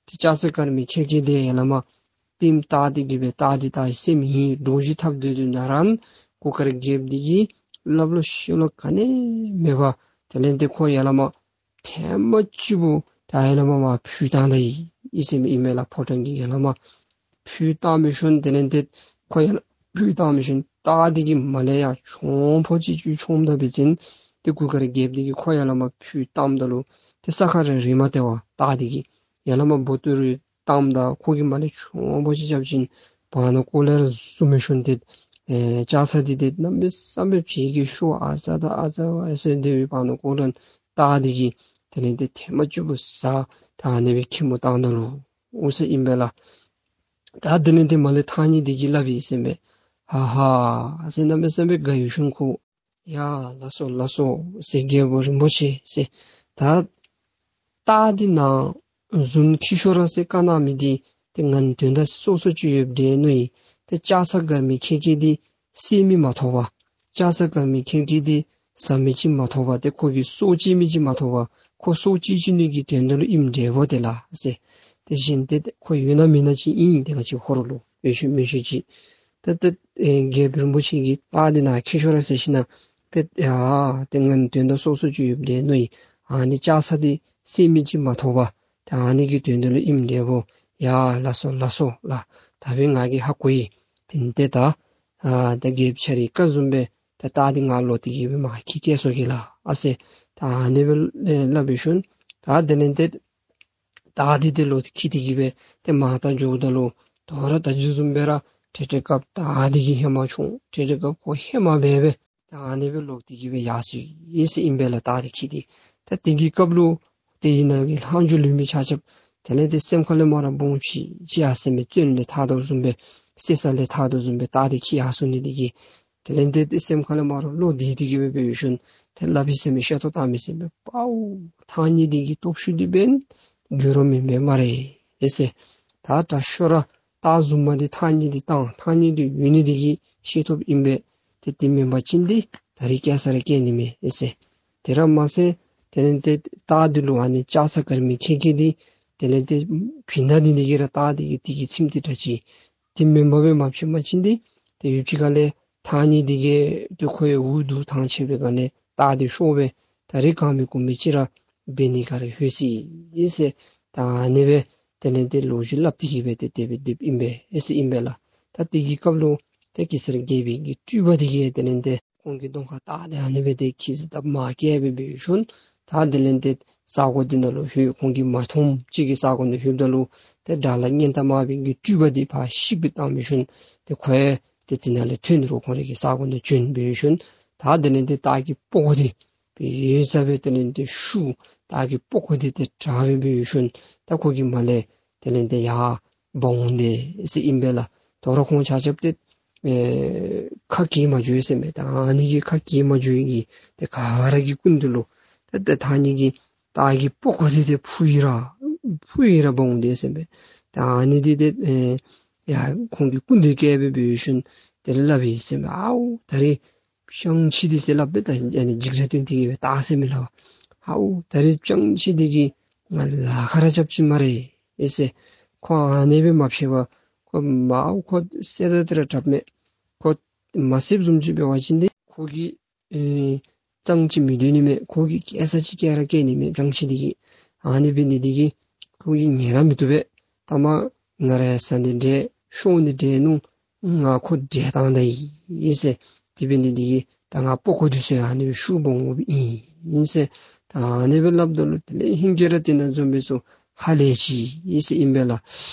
ཏེ་ལྕགས་སྲེག་དཀར་མེ་ཁེར་གེ་འདི་ཡར་ལས་མར་ལྟདམོ་བལྟ་སྟེ་གིས་སྦེ་བལྟ་སྟེ་བལྟ་སྟེ་སེམས་ཧིང་འདྲོག་བཞིན་འཐབ་སྡོད་དོ་ན་ར་གུར་དཀར་རྒྱལཔོ་འདི་གིས་སླབ་ལོ་ཤེས་ལོ་ག་ནི་མེད་པར་དེ་ལས་ཏེ་ཁོ་ཡར་ལས་མར་ཐེངས་མ་གཅིག་པོ་ད་ཡར་ལས་མར་མར་འཕུར་བཏང་ད་ཡི་ཟེར་མི་ཨིན་མས་ལགས། ཕོ་བྲང་གི་ཡར་ལས་མར་འཕུར་བཏང་མི་ཤུལ་དེ་ལས་ཏེ་ཁོ་ཡར་ལས་འཕུར་བཏང་མི་ཤུལ་སྟག་འདི་གིས་མར་ལས་ཡར་མཆོང་ཕོ་ཅིག་ཅིག་མཆོངམ་ད་འབད་བ་ཅིན་ཏེ་གུར་དཀར་རྒྱལཔོ་འདི་གིས་ཁོ་ཡར་ལས་མར་འཕུར་བཏངམ་ད་ལུ་ཏེ་ས་ཁར་ར་རེག་མ་སྟེར་བར་སྟག་འདི་གིས་ཡར་ལས་མར་འབོ་ཏོ་རེ་བཏངམ་ད་ཁོ་གིས་མར་ལས་མཆོང་ཕོ་ཅིག་རྐྱབ་ཅིན་བར་ན་ཀོ་ལེར་བཟུང་མི་ཤུལ་ཏེ་ཨེ་ལྕགས་སྲེག་འདི་ཏེ་གནམ་མེད་ས་མེད་བྱེད་ཀྱི་ཤུགས་ཨ་ཙ་ད་ཨ་ཙ་ཨ་ཙ་སྡོད་པའི་བར་ན་ཀོ་ལེར་སྟག་འདི་གིས་དེ་ལས་ཏེ་ཐེངས་མ་གཅིག་པོ་ཟ་ད་ཨ་ནི་སྦེ་ཁྱི་མོ་བཏང་ད་ལོ་འོ་ཟེར་ཨིན་པས་ལགས། ད་དེ་ལས་ཏེ་མར་ལས་ཐང་རྙེད་འདི་གིས་སླབ་ཡི་ཟེར་མས། ཧ་ཧ་ཟེར་གནམ་མེད་ས་མེད་དགའ་ཡི་ཤུལ་ཁོ་ ཡ་ལགས་སོ་ལགས་སོ་ཟེར། རྒྱལ་པོ་རིན་པོ་ཆེ་ཟེར། ད་སྟག་འདི་ནཱ་བཟུང་འཁྱིད་ཤོག་ར་ཟེར་བཀའ་གནང་མི་འདི་ཏེ་ང་ནི་དོན་དག་སོ་སོ་ཅིག་ཡོདཔ་འདྲས་མནོ་ཡི། ཏེ་ལྕགས་ཚང་སྒར་མི་ཁལ་ཁལ་འདི་བསད་མི་མ་ཐོབ་པར། ལྕགས་ཚང་སྒར་མི་ཁལ་ཁལ་འདི་ཟ་མི་ཅིག་མ་ཐོབ་པར། ཏེ་ཁོ་གི་སྲོག་བཅད་མི་ཅིག་མ་ཐོབ་པར། ཁོ་སྲོག་བཅད་བཅད་ནི་གི་དོན་དག་ལུ་ཨིནམ་འདྲས་བོ་ཏེ་ལགས་ཟེར། དེ་བཞིན་ཏེ་ཁོ་ཡོད་ན་མེད་ན་ཅིག་ཨིན། ཏེ་ང་བཅས་ཧོར་ལུ་ཡོད་ཤུལ་མེད་ཤུལ་ཅིག། ཏེ་ཏེ་ཨེ་རྒྱལཔོ་རིན་པོ་ཆེ་གིས་སྟག་འདི་ནཱ་འཁྱིད་ཤོག་ར་ཟེར་ཞིན་ན་ཏེ་ཡ་ཏེ་ང་ནི་དོན་དག་སོ་སོ་ཅིག་ཡོདཔ་འདྲས་མནོ་ཡི། ཨ་ནི་ལྕགས་ཚང་འདི་བསད་མི་ཅིག་མ་ཐོབ་པར། ཏེ་ཨ་ནི་གི་དོན་དག་ལུ་ཨིནམ་འདྲས་བོ། ཡ་ལགས་སོ་ལགས་སོ་ལགས། ད་འབདན་ང་གིས་ཧ་གོ་ཡི། དེ་ནི་ཏེ་ད་ཨ་ད་རྒྱལཔོ་ཁྱོད་རའི་བཀའ་བཟུམ་སྦེ་ད་སྟག་འདི་ང་ལོག་སྟེ་གི་སྦེ་མར་འཁྱིད་བསྐྱལ་སོང་གེ་ལགས་ཨ་ཟེར། ད་ཨ་ནི་སྦེ་ཨེ་སླབ་པའི་ཤུལ་ད་དེ་ལས་ཏེ་སྟག་འདི་ཏེ་ལོག་སྟེ་འཁྱིད་དེ་གི་སྦེ་ཏེ་མར་ད་འགྱོཝ་ད་ལུ་དོ་རུང་ད་རྗེས་བཟུམ་སྦེ་ར་ཏེ་ཏེ་སྐབས་སྟག་འདི་གིས་ཧེ་མ་མཆོང་། ཏེ་ཏེ་སྐབས་ཁོ་ཧེ་མ་འབད་སྦེ་ད་ཨ་ནི་སྦེ་ལོག་སྟེ་གི་སྦེ་ཡར་སོ་ཡི་ཟེར་ཨིན་པས་ལགས། སྟག་འདི་འཁྱིད་དེ། ད་དེ་གི་སྐབས་ལུ་ཏེ་ཨ་ནཱ་གི་ལྷག་འཕྲོ་ལུས་མི་ཆ་ཁྱབ་དེ་ལས་ཏེ་སེམས་ཁ་ལས་མར་ར་སྦོམ་ཅིག་ཅིག་ཡར་སོ་མས། བཙོན་ལས་ཐར་དོ་བཟུམ་སྦེ་བསད་ས་ལས་ཐར་དོ་བཟུམ་སྦེ་སྟག་འདི་འཁྱིད་ཡར་སོ་ནི་འདི་གིས་དེ་ལས་ཏེ་ཏེ་སེམས་ཁ་ལས་མར་ར་བློ་བདེ་སྟེ་གི་སྦེ་འབད་བའི་ཤུལ་ཏེ་སླབ་ཡི་ཟེར་མས། བཤད་ཐོ་བཏང་མི་ཟེར་མས། པའོ་ཐང་རྙེད་འདི་གི་སྟོབས་ཤུགས་འདི་འབདན་འགྱུར་ར་མེད་པས་སྨ་རེ་ཨེ་ཟེར། ད་དྲག་ཤོས་ར་སྟག་བཟུམ་མ་འདི་ཐང་རྙེད་འདི་བཏང་། ཐང་རྙེད་འདི་ཡོད་ནི་འདི་གིས་ཤེས་ཐོབ་ཨིན་པས། ཏེ་དེ་མེན་པ་ཅིན་འདི་ད་རིས་བསྐྱལ་ས་ར་བསྐྱལ་ནི་མས་ཨེ་ཟེར། དེ་ར་མ་ཚད་དེ་ལས་ཏེ་སྟག་འདི་ལུ་ཨ་ནི་ལྕགས་ཚང་སྒར་མི་ཁལ་ཁལ་འདི་དེ་ལས་ཏེ་བྱིན་ད་ནི་འདི་གིས་ར་སྟག་འདི་གིས་དེ་གི་ཚིགམ་འདི་དྲག་ཅི། དེ་མེན་པ་སྦེ་མ་བྱིན་པ་ཅིན་འདི་ཏེ་ཡུདཔ་ཅིག་ཁ་ལས་ཐང་རྙེད་འདི་གིས་ཏེ་ཁོ་ཡང་འུ་སྡུག་ཐང་ཆད་པའི་སྒང་ལས་སྟག་འདི་ཤོར་སྦེ་ད་རིས་གང་མེད་གོང་མེད་ཅིག་ར་འབད་ནི་ག་ར་ལྷོད་སོ་ཡི་ཟེར། ད་ཨ་ནི་སྦེ་དེ་ལས་ཏེ་ལོ་རྒྱུས་སླབ་སྟེ་གི་སྦེ་ཏེ་དེ་སྦེ་སྡོདཔ་ཨིན་པས་ཨེ་ཟེར་ཨིན་པས་ལགས། ད་དེ་གི་སྐབས་ལུ་ཏེ་གེ་སར་རྒྱལ་པོའི་གི་སྤྲུལ་པ་འདི་གིས་དེ་ལས་ཏེ་ཁོང་གི་གདོང་ཁར་བལྟ་སྟེ་ཨ་ནི་སྦེ་ཏེ་ཁྱིད་ཟེར་བཏབ་མར་བསྐྱལ་སྦེ་འབད་བའི་ཤུལ་ད་དེ་ལས་ཏེ་ས་གོ་འདི་ནང་ལུ་ལྷོད། ཁོང་གིས་མ་མཐོངམ་ཅིག་གི་ས་གོ་ནང་ལྷོདཔ་ད་ལུ་ཏེ་དགྲ་ལྷ་གཉན་སྟག་མར་པའི་གི་སྤྲུལ་པ་འདི་ཕར་བཤིག་སྦེ་བཏང་བའི་ཤུལ་ཏེ་ཁོ་ཡང་ཏེ་དེ་ནང་ལས་ཐོན་རུང་ཁོང་རའི་གི་ས་གོ་ནང་བྱོན་འབད་བའི་ཤུལ་ད་དེ་ལས་ཏེ་སྟག་གི་པགས་ཀོ་འདི་བེ་ས་སྦེ་དེ་ལས་ཏེ་ཤུགས་སྟག་གི་པགས་ཀོ་འདི་ཏེ་དྲག་སྦེ་འབད་བའི་ཤུལ་ད་ཁོ་གིས་མར་ལས་དེ་ལས་ཏེ་ཡར་འབག་འོང་དེས་ཟེར་ཨིན་པས་ལགས། དོ་རུང་ཁོང་ཆ་ཁྱབ་ཏེ་ཨེ་ཁ་གྱེས་མ་འགྱོ་ཟེར་མས། ད་ཨ་ནི་གི་ཁ་གྱེས་མ་འགྱོ་ཡི་གི་ཏེ་ག་ར་གི་སྐུ་མདུན་ལུ་ཏེ་ཏེ་ཐང་རྙེད་ཀྱིས་སྟག་གི་པགས་ཀོ་འདི་ཏེ་འཕུར་ཡི་ར་འཕུར་ཡི་ར་འབག་འོང་དེས་ཟེར་མས། ད་ཨ་ནི་འདི་ཏེ་ཨེ་ཡར་ཁོང་གི་སྐུ་མདུན་བསྐྱལ་སྦེ་འབད་བའི་ཤུལ་དེ་ལས་སླབ་ཡི་ཟེར་མས། ཨའུ་ད་རིས་སྤྱང་ཁྱི་འདི་ཟེར་སླབ་སྦེ་ད་ཨ་ནི་འཇིགས་ར་སྟོན་ཏེ་གི་སྦེ་བལྟ་ཟེར་མས་ལགས། ཨའུ་ད་རིས་སྤྱང་ཁྱི་འདི་གིས་ང་ལཱ་ཁག་ར་རྐྱབ་ཅི་སྨ་རེ་ཨེ་ཟེར། ཁོ་ཨ་ནི་སྦེ་མ་ཕྱད་པར་ཁོ་མར་ཁོ་བསད་ད་དེ་ར་དྲགཔ་མས། ཁོ་མ་བསདཔ་བཟུམ་ཅིག་འབད་བ་ཅིན་འདི་ཁོ་གི་ཨེ་གཙང་ཅིག་མི་སྡོད་ནི་མས། ཁོ་གིས་བསྐྱལ་ས་ཅིག་བསྐྱལ་ར་བསྐྱལ་ནི་མས་སྤྱང་ཁྱི་འདི་གིས། ཨ་ནི་འབད་ནི་འདི་གིས་ཁོ་གིས་ཉན་ར་མི་བཏུབ་པས། ད་མར་ང་ར་ཡང་བཟའ་ནི་འདྲས་ཤོར་ནི་འདྲས་ནུག། ང་ཁོ་བསྒྲལ་བཏང་ད་ཡི་ཟེར། དེ་འབད་ནི་འདི་གིས་ད་ང་པགས་ཀོ་འདི་ཚུ་ཡང་ཨ་ནི་སྦེ་ཤུགས་འབག་འོངམ་ཨིན་ཟེར། ད་ཨ་ནི་སྦེ་སླབ་ད་ལུ་དེ་ལས་ཧིང་གིས་ར་དེ་ནང་འཛོམས་མི་ཚུ་ཧ་ལས་ཅི་ཟེར་ཨིན་པས་ལགས།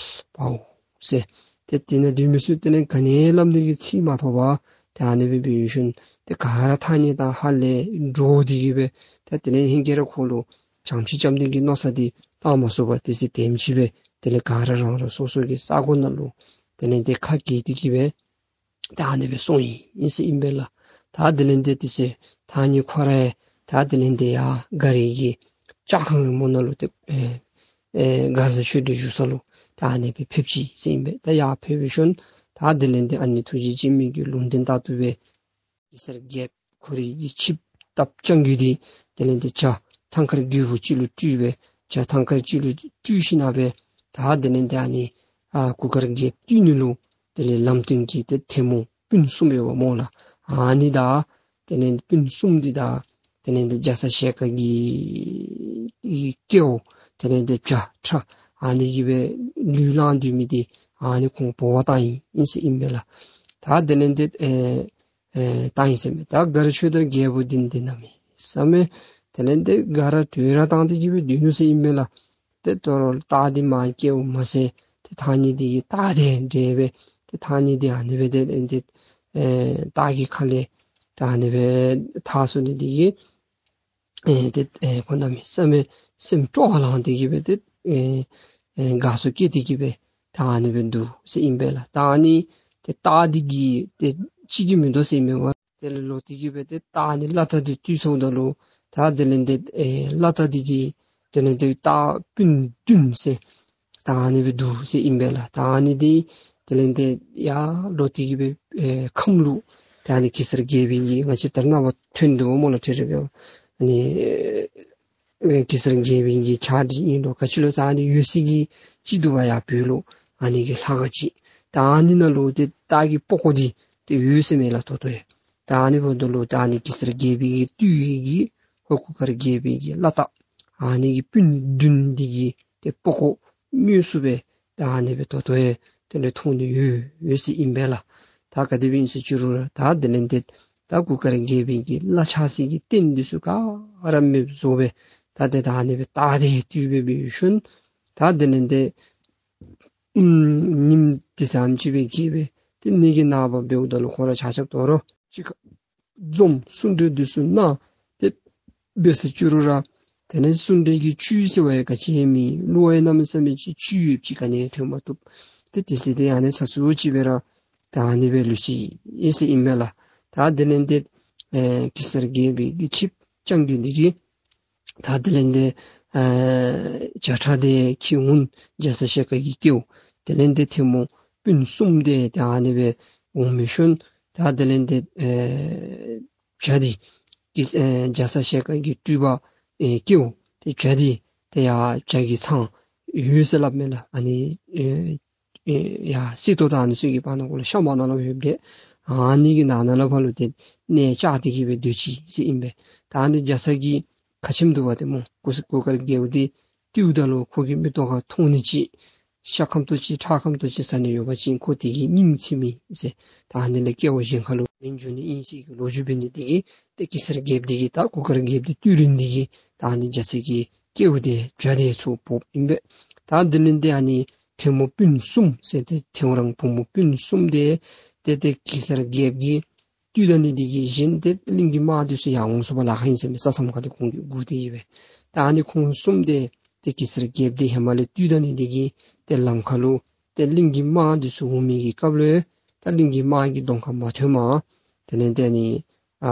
པའོ་ཟེར། ཏེ་དེ་ནང་སྡོད་མི་ཚུ་དེ་ལས་ག་ནི་སླབ་ནི་གི་ཚིག་མ་ཐོབ་པར་ཏེ་ཨ་ནི་སྦེ་འབད་བའི་ཤུལ་ཏེ་ག་ར་ཐང་རྙེད་དང་ཧ་ལས་འདྲོགས་ཏེ་གི་སྦེ་ཏེ་དེ་ལས་ཧིང་གིས་ར་ཁོ་ལུ་བྱང་ཆུབ་རྐྱབ་ནི་གི་མནོ་བསམ་འདི་བཏང་མ་ཚུགས་པར་དེ་ཚེ་དེམ་ཅིག་སྦེ་དེ་ལས་ག་ར་རང་རང་སོ་སོ་གི་ས་གོ་ནང་ལུ་དེ་ལས་ཏེ་ཁ་གྱེས་ཏེ་གི་སྦེ་ད་ཨ་ནི་སྦེ་སོང་ཡི་ཨིན་ཟེར་ཨིན་པས་ལགས། ད་དེ་ལས་ཏེ་དེ་ཚེ་ཐང་རྙེད་ཁོ་ར་ཡང་ད་དེ་ལས་ཏེ་ཡར་མགར་གྱི་ལྕགས་ཁང་རིངམོ་ནང་ལུ་ཏེ་ཨེ་ཨེ་མགར་བཟའ་ཆོས་སྒྲོན་བཞུགས་ས་ལུ་ད་ཨ་ནི་སྦེ་ཕེབས་ཅི་ཟེར་ཨིན་པས། ད་ཡར་ཕེབས་པའི་ཤུལ་ད་དེ་ལས་ཏེ་ཨ་ནི་ཐུགས་རྗེ་ཆེན་མོ་གི་ལུང་བསྟན་ལྟར་དུ་སྦེ་གེ་སར་རྒྱལཔོ་ཁོ་རའི་གི་ཆིབས་རྟ་རྐྱང་རྒོད་འདི་དེ་ལས་ཏེ་བྱ་ཐང་དཀར་རྒོད་པོ་ཅིག་ལུ་སྤྲུལ་སྦེ་བྱ་ཐང་དཀར་ཅིག་ལུ་སྤྲུལ་ཞིན་ན་སྦེ་ད་དེ་ལས་ཏེ་ཨ་ནི་ཨ་གུར་དཀར་རྒྱལཔོ་བཏུལ་ནི་ལུ་དེ་ལས་ལམ་སྟོན་གྱི་ཏེ་ཐལ་མོ་སྤུན་གསུམ་ཡོདཔ་སྨོ་ལགས། ཨ་ནི་དང་དེ་ལས་སྤུན་གསུམ་འདི་དང་དེ་ལས་ཏེ་རྒྱ་ཚ་ཞལ་དཀར་གྱི་གི་སྐལཝ་དེ་ལས་ཏེ་བྱ་ཁྲ་ཨ་ནི་གིས་སྦེ་ལུས་བླངས་སྡོད་མི་འདི་ཨ་ནི་ཁོང་འབོ་བར་བཏང་ཡི་ཨིན་ཟེར་ཨིན་པས་ལགས། ད་དེ་ལས་ཏེ་ཨེ་ཨེ་བཏང་ཡི་ཟེར་མས། ད་མགར་ཆོས་དར་རྒྱལ་པོ་འདི་འདི་ནང་མི་ཟེར་མས། དེ་ལས་ཏེ་མགར་བྲོས་ར་བཏང་སྟེ་གི་སྦེ་སྡོད་ནུག་ཟེར་ཨིན་པས་ལགས། ཏེ་དོ་རུང་སྟག་འདི་མར་བསྐྱལཝ་མ་ཚད་ཏེ་ཐང་རྙེད་འདི་གིས་སྟག་དེ་བསྒྲལ་སྦེ་ཏེ་ཐང་རྙེད་འདི་ཨ་ནི་སྦེ་ཏེ་ཏེ་ཨེ་སྟག་གི་ཁ་ལས་ད་ཨ་ནི་སྦེ་ཐར་སོང་ནི་འདི་གིས་ཨེ་ཏེ་ཨེ་ཁོ་གནམ་མེད་ས་མེད་སེམས་སྤྲོ་བ་ལངས་ཏེ་གི་སྦེ་ཏེ་ཨེ་ཨེ་དགའ་ཚོར་སྐྱེས་ཏེ་གི་སྦེ་ད་ཨ་ནི་སྦེ་འདུག་ཟེར་ཨིན་པས་ལགས། ད་ཨ་ནི་ཏེ་སྟག་འདི་གིས་ཏེ་ཅིག་གིས་མི་དོ་ཟེར་ཨིན་མས་པ། དེ་ལས་ལོག་སྟེ་གི་སྦེ་ཏེ་ད་ཨ་ནི་བླ་རྟ་འདི་བཏུལ་སོངམ་ད་ལུ་ད་དེ་ལས་ཏེ་ཨེ་བླ་རྟ་འདི་གི་དེ་ལས་ཏེ་རྟ་སྤུན་བདུན་ཟེར་ད་ཨ་ནི་སྦེ་འདུག་ཟེར་ཨིན་པས་ལགས། ད་ཨ་ནི་འདི་དེ་ལས་ཏེ་ཡར་ལོག་སྟེ་གི་སྦེ་ཨེ་ཁམས་ལུ་ད་ཨ་ནི་གེ་སར་རྒྱལ་པོའི་གི་ང་བཅས་ད་རེས་ནངས་པ་ཐོན་དོ་སྨོ་ལགས། ཏེ་རེ་སྦེ་ཨ་ནི་ཨེ་གེ་སར་རྒྱལ་པོའི་གི་ཆ་འདི་ཨིན་ལོ། ག་ཅི་ལོ་ཟེར་ཨ་ནི་ཡོད་ས་གི་ཅིག་འདུག་པ་ཡར་བོད་ལུ་ཨ་ནི་གི་ལྷ་ཁང་ཅིག། ད་ཨ་ནི་ནང་ལུ་ཏེ་རྟ་གི་པགས་ཀོ་འདི་ཏེ་ཡོད་ཟེར་མས་ལགས་ད་ལྟོ་ཡང་། ད་ཨ་ནི་འབདཝ་ད་ལུ་ད་ཨ་ནི་གེ་སར་རྒྱལ་པོའི་གི་བཏུལ་བའི་གི་ཧོར་གུར་དཀར་རྒྱལ་པོའི་གི་བླ་རྟ་ཨ་ནི་གི་སྤུན་བདུན་འདི་གི་ཏེ་པགས་ཀོ་དངོས་སུ་སྦེ་ད་ཨ་ནི་སྦེ་ད་ལྟོ་ཡང་དེ་ལས་མཐོང་ནི་ཡོད་ཡོད་ཟེར་ཨིན་པས་ལགས། ད་ག་དེ་སྦེ་ཨིན་ཟེར་ཅི་རུང་ར་ད་དེ་ལས་ཏེ་ད་གུར་དཀར་རྒྱལ་པོའི་གི་བླ་ཆགས་སའི་གི་རྟེན་འདི་ཚུ་ག་ར་མེདཔ་བཟོ་སྦེ་ད་ཏེ་ད་ཨ་ནི་སྦེ་རྟ་དེ་བཏུལ་སྦེ་འབད་ཞིནམ་ད་དེ་ལས་ཏེ་ཨུམ་ཉིནམ་དེ་ཙམ་ཅིག་སྦེ་གི་སྦེ་ཏེ་གནས་ཀྱི་ནངས་པ་འབདཝ་ད་ལུ་ཁོང་ར་ཆ་ཁྱབ་དོ་རུང་གཅིག་ཁར་འཛོམས་གསུང་གྲོས་འདི་ཚུ་གནང་། ཏེ་འབད་ཟེར་ཅི་རུང་ར་དེ་ལས་གསུང་གྲོས་ཀྱི་བཅུད་ཟེར་བ་ཡང་ག་ཅི་ཡང་མེད། བློ་ཡང་གནམ་མེད་ས་མེད་ཅིག་བཅུད་ཡོདཔ་ཅིག་ག་ནི་ཡང་ཐོན་མ་བཏུབ། ཏེ་དེ་ཚེ་འདི་ཨ་ནི་ཚ་སུ་ཅིག་སྦེ་ར་ད་ཨ་ནི་སྦེ་ལུས་ཅི་ཨིན་ཟེར་ཨིན་མས་ལགས། ད་དེ་ལས་ཏེ་ཨེ་གེ་སར་རྒྱལ་པོའི་གི་ཆིབས་རྐྱང་རྒྱུད་འདི་གིས་ད་དེ་ལས་ཏེ་ཨེ་བྱ་ཁྲ་དེ་འཁྱིད་འོང་རྒྱ་ཚ་ཞལ་དཀར་གྱི་སྐལཝ། དེ་ལས་ཏེ་ཐལ་མོ་སྤུན་གསུམ་དེ་ད་ཨ་ནི་སྦེ་འོང་མི་ཤུལ་ད་དེ་ལས་ཏེ་ཨེ་བྱ་འདི་གི་ཨེ་རྒྱ་ཚ་ཞལ་དཀར་གྱི་སྤྲུལ་པ་ཨེ་སྐལཝ་ཏེ་བྱ་འདི་ཏེ་ཡར་བྱ་གི་ཚང་ཡོད་ཟེར་སླབ་མས་ལགས། ཨ་ནི་ཨེ་ཨེ་ཡར་གསེར་ཏོག་དང་ཨ་ནི་ཚུ་གི་བར་ན་གུ་ལུ་ཤམ་བུ་ནང་ལུ་ཡོདཔ་ལས་ཨ་ནི་གི་ནང་ན་ལུ་ཕར་ལུ་ཏེ་གནས་བཅགས་ཏེ་གི་སྦེ་སྡོད་ཅི་ཟེར་ཨིན་པས། ད་ཨ་ནི་རྒྱ་ཚ་གི་ཁ་ཆེམས་འདུག་པ་ཏེ་སྨོ། གུར་གུར་དཀར་རྒྱལཔོ་འདི་བཏུལཝ་ད་ལུ་ཁོ་གི་མིག་ཏོ་ཁར་མཐོང་ནི་ཅིག་ཤ་ཁམ་ཏོག་ཅིག་ཁྲག་ཁམ་ཏོག་ཅིག་ཟ་ནི་ཡོད་པ་ཅིན་ཁོ་དེ་གིས་སྙིང་ཚིག་མི་ཟེར། ད་ཨ་ནི་ལས་སྐྱེ་བ་གཞན་ཁར་ལུ་ལེན་འགྱོ་ནི་ཨིན་ཟེར་གི་ལོ་རྒྱུས་འབད་ནི་དེ་གིས་ཏེ་གེ་སར་རྒྱལཔོ་འདི་གིས་ད་གུར་དཀར་རྒྱལཔོ་འདི་བཏུལ་རན་འདི་གིས་ད་ཨ་ནི་རྒྱ་ཚ་གི་སྐལཝ་དེ་བྱ་དེ་ཚུར་འབོཝ་ཨིན་པས། ད་དེ་ལས་ཏེ་ཨ་ནི་ཐལ་མོ་སྤུན་གསུམ་ཟེར་ཏེ་ཐལ་མོ་རང་བུ་མོ་སྤུན་གསུམ་དེ་ཏེ་ཏེ་གེ་སར་རྒྱལཔོ་གིས་བཏུལ་ད་ནི་དེ་གིས་གཞན་ཏེ་གླིང་གི་དམག་འདི་ཚུ་ཡར་འོང་ཚུགས་པར་ལཱ་ཁག་ཨིན་ཟེར་མས། ས་མཚམས་ཁ་ལས་ཁོང་གིས་སྒུག་སྟེ་ཡོད་པས། ད་ཨ་ནི་ཁོང་གསུམ་དེ་ཏེ་གེ་སར་རྒྱལཔོ་འདི་ཧེ་མ་ལས་བཏུལ་ད་ནི་དེ་གིས་ཏེ་ལམ་ཁར་ལུ་ཏེ་གླིང་གི་དམག་འདི་ཚུ་འོང་མི་གི་སྐབས་ལུ་ད་གླིང་གི་དམག་གི་གདོང་ཁར་མ་ཐོནམ་དེ་ལས་ཏེ་ཨ་ནི་ཨ་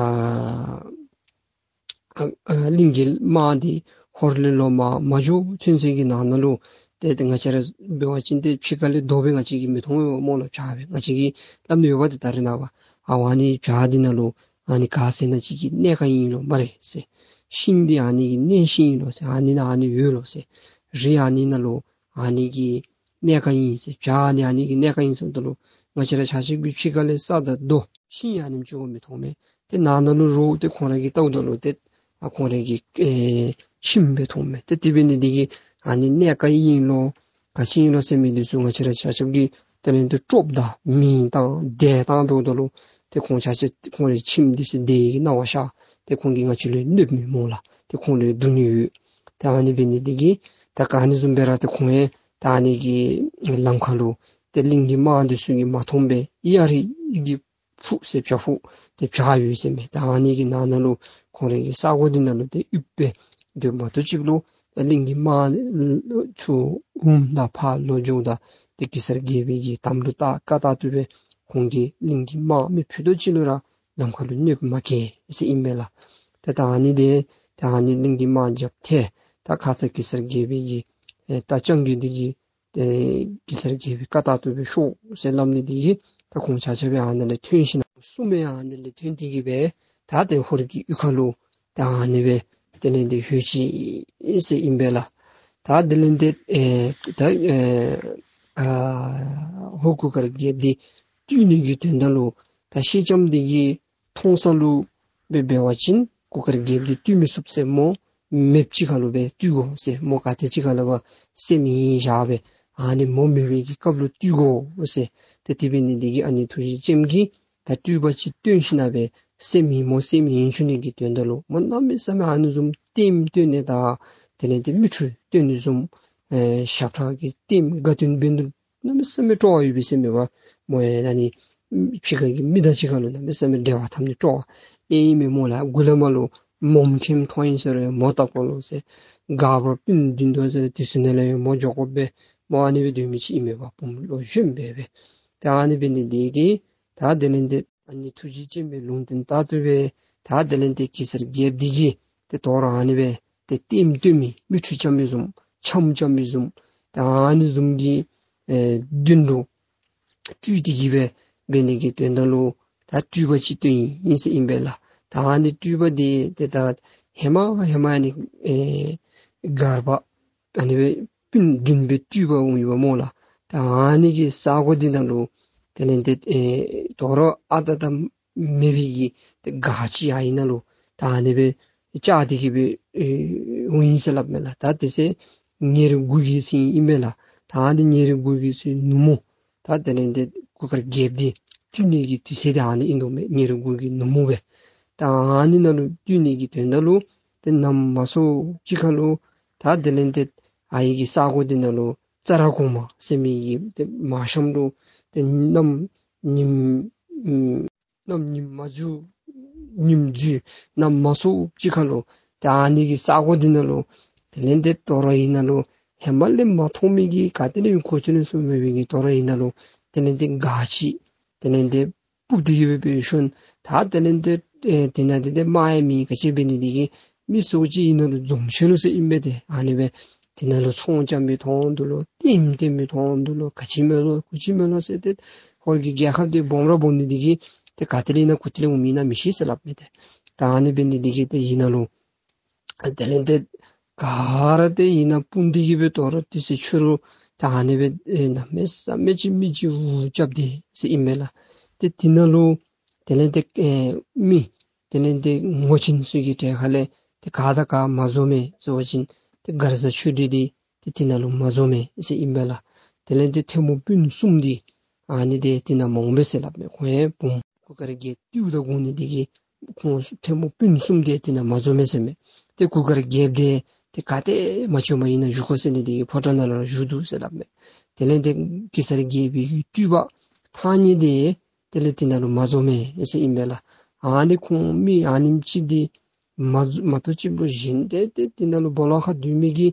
ཨ་གླིང་གི་དམག་འདི་ཧོར་ལས་ལོག་མར་མ་འགྱོ་ཚུན་ཚོད་ཀྱི་ནང་ན་ལུ་ཏེ་ཏེ་ང་བཅས་ར་འབད་བ་ཅིན་ཏེ་ཕྱི་ཁ་ལས་མདོག་སྦེ་ང་བཅས་ཀྱིས་མི་མཐོང་ཡོད་སྨོ་ལགས། བྱག་སྦེ་ང་བཅས་ཀྱིས་སླབ་ནི་ཡོད་པ་ཏེ་ད་རེས་ནངས་པ་ཨ་ཨ་ནི་བྱག་འདི་ནང་ལུ་ཨ་ནི་ག་ཟེར་ན་ཅིག་གི་གནས་ཁང་ཨིན་ལོ་སྨ་རེ་ཟེར། ཤིང་འདི་ཨ་ནི་གི་གནས་ཤིང་ཨིན་ལོ་ཟེར། ཨ་ནི་ནང་ཨ་ནི་ཡོད་ལོ་ཟེར། རི་ཨ་ནི་ནང་ལུ་ཨ་ནི་གི་གནས་ཁང་ཨིན་ཟེར། བྱག་ཨ་ནི་ཨ་ནི་གི་གནས་ཁང་ཨིན་ཟེརཝ་ད་ལུ་ང་བཅས་ར་ཆ་ཁྱབ་ཀྱིས་ཕྱི་ཁ་ལས་ས་དང་རྡོ་ཤིང་ཨ་ནེམ་ཅིག་གུ་མི་མཐོང་མས། ཏེ་ནང་ན་ལུ་རོགས་ཏེ་ཁོང་ར་གིས་བལྟཝ་ད་ལུ་ཏེ་ཨ་ཁོང་ར་གི་ཨེ་ཁྱིམ་སྦེ་མཐོང་མས། ཏེ་དེ་འབད་ནི་དེ་གིས་ཨ་ནི་གནས་ཁང་ཨིན་ལོ་ག་ཅི་ཨིན་ལོ་ཟེར་མི་འདི་ཚུ་ང་བཅས་ར་ཆ་ཁྱབ་ཀྱིས་དེ་ལས་ཏེ་ཀྲོབ་དང་མིང་བཏགས་སྡེ་བཏགས་འབདཝ་ད་ལུ་ཏེ་ཁོང་ཆ་ཁྱབ་ཁོང་རའི་ཁྱིམ་འདི་ཚུ་སྡེ་གི་སྣང་བ་ཤར། ཏེ་ཁོང་གིས་ང་བཅས་ལུ་གནོདཔ་མས་སྨོ་ལགས། ཏེ་ཁོང་ལུ་སྡུག་བསྔལ་ཡོད། ཏེ་ཨ་ནི་འབད་ནི་དེ་གིས་ད་ག་ནི་བཟུམ་སྦེ་ར་ཏེ་ཁོང་ཡང་ད་ཨ་ནི་གི་ལམ་ཁར་ལུ་ཏེ་གླིང་གི་དམག་འདི་ཚུ་གིས་མ་མཐོང་པའི་གཡའ་རི་གི་ཕུག་ཟེར་བྱག་ཕུག་ཏེ་བྱག་ཡོད་ཟེར་མས། ད་ཨ་ནི་གི་ནང་ན་ལུ་ཁོང་རའི་གི་ས་གོ་འདི་ནང་ལུ་ཏེ་ཡུདཔ་སྦེ་སྡོད་མ་གཏོགས་ཅིག་ལུ་ད་གླིང་གི་དམག་ཚུ་འོངམ་ད་ཕར་ལོག་འགྱོཝ་ད་ཏེ་གེ་སར་རྒྱལ་པོའི་གི་དམ་ལུ་བཏགས་བཀའ་ལྟར་དུ་སྦེ་ཁོང་གིས་གླིང་གི་དམག་མི་ཕུད་རྡོག་ཅིག་ལུ་ར་ལམ་ཁར་ལུ་གནོདཔ་མ་བཀལ་ཟེར་ཨིན་མས་ལགས། ཏེ་ད་ཨ་ནི་དེ་ད་ཨ་ནི་གླིང་གི་དམག་རྒྱབ་ཐལ། ད་ཁ་ཙ་གེ་སར་རྒྱལ་པོའི་གི་ཨེ་རྟ་རྐྱང་རྒོད་འདི་གིས་ཏེ་གེ་སར་རྒྱལ་པོའི་བཀའ་ལྟར་དུ་སྦེ་ཤོག་ཟེར་སླབ་ནི་དེ་གིས་ད་ཁོང་ཆ་ཁྱབ་ཡང་ཨ་ནཱ་ལས་ཐོན་ཞིནམ་གསུམ་ཡང་ཨ་ནཱ་ལས་ཐོན་ཏེ་གི་སྦེ་ད་ཏེ་ཧོར་གྱི་གཡུས་ཁ་ལུ་ད་ཨ་ནི་སྦེ་དེ་ལས་ཏེ་ལྷོད་ཅི་ཟེར་ཨིན་པས་ལགས། ད་དེ་ལས་ཏེ་ཨེ་ད་ཨེ་ཨ་ཧོར་གུར་དཀར་རྒྱལཔོ་འདི་བཏུལ་ནི་གི་དོན་དག་ལུ་ད་སེང་ལྕམ་འདི་གིས་མཐོང་ས་ལུ་སྦེ་འབད་བ་ཅིན་གུར་དཀར་རྒྱལཔོ་འདི་བཏུལ་མི་ཚུགས་ཟེར། མོ་མེདཔ་ཅིག་ཁར་ལུ་སྦེ་བཏུལ་དགོ་ཟེར། མོ་ག་ཏེ་ཅིག་ཁར་ལུ་སྦེ་སེམས་ཡེངས་བཞག་སྦེ་ཨ་ནི་མོ་མེད་པའི་གི་སྐབས་ལུ་བཏུལ་དགོ་ཟེར། ཏེ་དེ་འབད་ནི་འདི་གིས་ཨ་ནི་ཐུགས་རྗེ་ཅནམ་གྱིས་ད་སྤྲུལ་པ་ཅིག་སྟོན་ཞིནམ་སྦེ་སེམས་ཡེངས་མོ་སེམས་ཡེངས་བཅུག་ནི་གི་དོན་དག་ལུ་མོ་གནམ་མེད་ས་མེད་ཨ་ནི་བཟུམ་ལྟདམོ་སྟོན་ནི་དང་དེ་ལས་ཏེ་མིག་འཕྲུལ་སྟོན་ནི་བཟུམ་ཨེ་ཞབས་ཁྲ་གི་ལྟདམོ་དགའ་སྟོན་འབད་ནི་གནམ་མེད་ས་མེད་སྤྲོ་བ་ཡོད་པའི་སེམས་མེད་པ། མོ་ཡང་ཨ་ནི་ཕྱི་ཁ་གི་མི་དང་གཅིག་ཁར་ལུ་གནམ་མེད་ས་མེད་འབྲེལ་བ་འཐབ་ནི་སྤྲོ་བ་ཨིན་མས་སྨོ་ལགས། མགུ་ལས་མར་ལུ་མོ་མཁནམ་མཐོང་ཡི་ཟེར་རུང་མོ་བལྟ་དགོ་ལོ་ཟེར། སྒར་པ་སྤུན་བདུན་འདུག་ཟེར་རུང་དེ་ཚུ་ནང་ལས་ཡང་མོ་འགྱོ་དགོ་པས། མོ་ཨ་ནི་སྦེ་སྡོད་མི་ཅིག་ཨིན་མས་པ། བུམོ་ལོ་གཞོནམ་སྦེ་སྦེ། ད་ཨ་ནི་འབད་ནི་འདི་གིས་ད་དེ་ལས་ཏེ་ ཨ་ནི་ཐུགས་རྗེ་ཅན་མའི་ལུང་བསྟན་ལྟར་དུ་སྦེ་ད་དེ་ལས་ཏེ་གེ་སར་རྒྱལཔོ་འདི་གིས་ཏེ་དོ་རུང་ཨ་ནི་སྦེ་ཏེ་ལྟདམོ་སྟོན་མི་མིག་འཕྲུལ་རྐྱབ་མི་བཟུམ་འཆམ་རྐྱབ་མི་བཟུམ་ད་ཨ་ནི་བཟུམ་གྱི་ཨེ་མདུན་ལུ་སྤྲུལ་ཏེ་གི་སྦེ་འབད་ནི་གི་དོན་དག་ལུ་ད་སྤྲུལ་པ་ཅིག་བཏོན་ཡི་ཟེར་ཨིན་པས་ལགས། ད་ཨ་ནི་སྤྲུལ་པ་འདི་ཏེ་ད་ཧེ་མ་ཧེ་མ་ཨ་ནི་ཨེ་སྒར་པ་ཨ་ནི་སྦེ་སྤུན་བདུན་སྦེ་སྤྲུལ་པ་འོང་ཡོདཔ་སྨོ་ལགས། ད་ཨ་ནི་གི་ས་གོ་འདི་ནང་ལུ་དེ་ལས་ཏེ་ཨེ་དོ་རུང་ཨ་རྟག་ར་མེད་པའི་གི་ཏེ་སྒར་ཅིག་ཡར་ཨ་ནཱ་ལུ་ད་ཨ་ནི་སྦེ་བཅགས་ཏེ་གི་སྦེ་ཨེ་འོང་ཡི་ཟེར་སླབ་མས་ལགས། ད་དེ་ཚེ་ཉེར་དགུ་གི་ཚེ་ཨིན་པས་ལགས། ད་ཨ་ནི་ཉེར་དགུ་གི་ཚེ་ནུབ་མོ་ད་དེ་ལས་ཏེ་གུར་དཀར་རྒྱལཔོ་འདི་བཏུལ་ནི་གི་དུས་ཚོད་འདི་ཨ་ནི་ཨིན་དོ་མས། ཉེར་དགུ་གི་ནུབ་མོ་སྦེ་ད་ཨ་ནི་ནང་ལུ་བཏུལ་ནི་གི་དོན་དག་ལུ་ཏེ་གནམ་མ་སྲོ་ཅིག་ཁར་ལུ་ད་དེ་ལས་ཏེ་ཨའི་གི་ས་གོ་འདི་ནང་ལུ་ཙ་ར་གོང་མ་ཟེར་མི་གི་ཏེ་མར་གཤམ་ལུ་ཏེ་གནམ་ཉིམ་ཨམ་གནམ་ཉིམ་མ་འཛུལ་ཉིམ་འཛུལ་གནམ་མ་སྲོ་ཅིག་ཁར་ལུ་ཏེ་ཨ་ནི་གི་ས་གོ་འདི་ནང་ལུ་དེ་ལས་ཏེ་དོ་རུང་ཨ་ནཱ་ལུ་ཧེ་མ་ལས་མ་མཐོང་མི་གི་ག་ཏེ་ལས་གོ་ཐོས་ནུས་མེད་པའི་གི་དོ་རུང་ཨ་ནཱ་ལུ་དེ་ལས་ཏེ་སྒར་ཅིག་དེ་ལས་ཏེ་སྤུབ་སྟེ་གི་སྦེ་འབད་ཞིནམ་ད་དེ་ལས་ཏེ་ཨེ་དེ་ནང་ཏེ་ཏེ་མ་ཡ་མི་ག་ཅི་འབད་ནི་འདི་གིས་མི་སོ་ཅིག་ཨ་ནཱ་ལུ་འཛོམས་ཆི་ནུག་ཟེར་ཨིན་པས། ཏེ་ཨ་ནི་སྦེ་དེ་ནང་ལུ་ཚོང་རྐྱབ་མི་མཐོང་དོ་ལོ། ལྟདམོ་སྟོན་མི་མཐོང་དོ་ལོ། ག་ཅི་མེད་ལོ་གུ་ཅི་མེད་ལོ་ཟེར་ཏེ་ཧོར་གྱི་རྒྱལ་ཁབ་འདི་སྦོམ་ར་སྦོམ་ནི་འདི་གིས་ཏེ་ག་ཏེ་ལས་ཨ་ནཱ་གུ་ཏེ་ལས་འོང་མི་ཨིན་ན་མི་ཤེས་ཟེར་སླབ་མས། ཏེ་ད་ཨ་ནི་འབད་ནི་འདི་གིས་ཏེ་ཨ་ནཱ་ལུ་དེ་ལས་ཏེ་ག་ར་ཏེ་ཨ་ནཱ་སྤུངས་ཏེ་གི་སྦེ་དོ་རུང་དུས་ཚོད་ཕྱི་རུ་ད་ཨ་ནི་སྦེ་ཨེ་གནམ་མེད་ས་མེད་ཅིག་མི་འཇིགས་རྐྱབ་སྟེ་ཟེར་ཨིན་མས་ལགས། ཏེ་དེ་ནང་ལུ་དེ་ལས་ཏེ་ཨེ་མི་དེ་ལས་ཏེ་ངོ་ཅན་ཚུ་གི་གྲལ་ཁ་ལས་ཏེ་ག་དང་ག་མ་འཛོམས་མས་ཟེར་བ་ཅིན་ཏེ་མགར་བཟའ་ཆོས་སྒྲོན་འདི་ཏེ་དེ་ནང་ལུ་མ་འཛོམས་མས་ཟེར་ཨིན་པས་ལགས། དེ་ལས་ཏེ་ཐལ་མོ་སྤུན་གསུམ་འདི་ཨ་ནི་ཏེ་དེ་ནང་མ་འོང་པས་ཟེར་སླབ་མས། ཁོང་ཡང་བུམོ་གུར་དཀར་རྒྱལཔོ་བཏུལཝ་ད་དགོ་ནི་འདི་གིས་ཁོང་ཐལ་མོ་སྤུན་གསུམ་འདི་དེ་ནང་མ་འཛོམས་མས་ཟེར་མས། ཏེ་གུར་དཀར་རྒྱལཔོ་འདི་ཏེ་ག་ཏེ་མ་བྱོནམ་ཨིན་ན་བཞུགས་དགོ་ཟེར་ནི་འདི་གིས་ཕོ་བྲང་ནང་ལུ་བཞུགས་འདུག་ཟེར་སླབ་མས། དེ་ལས་ཏེ་གེ་སར་རྒྱལ་པོའི་སྤྲུལ་པ་ཐང་རྙེད་འདི་དེ་ལས་དེ་ནང་ལུ་མ་འཛོམས་མས་ཟེར་ཨིན་པས་ལགས། ཨ་ནི་ཁོང་མི་ཨ་ནེམ་ཅིག་འདི་མ་མ་གཏོགས་ཅིག་ལུ་གཞན་ཏེ་ཏེ་དེ་ནང་ལུ་སྦོ་ལོགས་ཁར་སྡོད་མི་གི་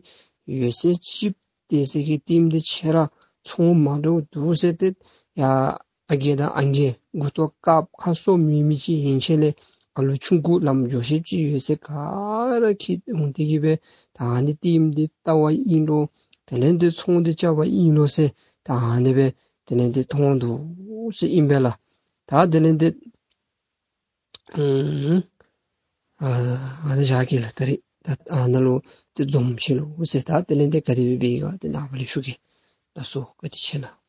ཡོད་ཚད་ཅིག་དེ་ཚེ་གི་ལྟདམོ་འདི་ཆེ་ར་ཚོང་མ་འདྲཝ་འདུག་ཟེར་ཏེ་ཡ་ཨ་རྒས་དང་ཨང་རྒས་མགུ་ཏོ་དཀརཔོ་ཁ་སོ་མེད་མི་ཅིག་ཡན་ཆད་ལས་ཨ་ལུ་ཆུང་ཀུ་ལམ་འགྱོ་ཤེསཔ་ཅིག་ཡོད་ཚད་ག་ར་འཁྱིད་འོང་སྟེ་གི་སྦེ་ད་ཨ་ནི་ལྟདམོ་འདི་བལྟ་བར་ཨིན་ལོ། དེ་ལས་ཏེ་ཚོང་འདི་རྐྱབ་པར་ཨིན་ལོ་ཟེར་ད་ཨ་ནི་སྦེ་དེ་ལས་ཏེ་མཐོང་འདུག་ཟེར་ཨིན་པས་ལགས། ད་དེ་ལས་ཏེ་ཨུམ་ཨ་ཨ་ནི་བཞག་གེ་ལགས། ད་རིས་ད་ཨ་ནཱ་ལུ་ཏེ་འཛོམས་ཅི་ལོ་ཟེར། ད་དེ་ལས་ཏེ་ག་དེ་སྦེ་འབད་ག་ཏེ་ནངས་པ་ལས་ཞུ་གེ། ལགས་སོ། བཀའ་དྲིན་ཆེ་ལགས།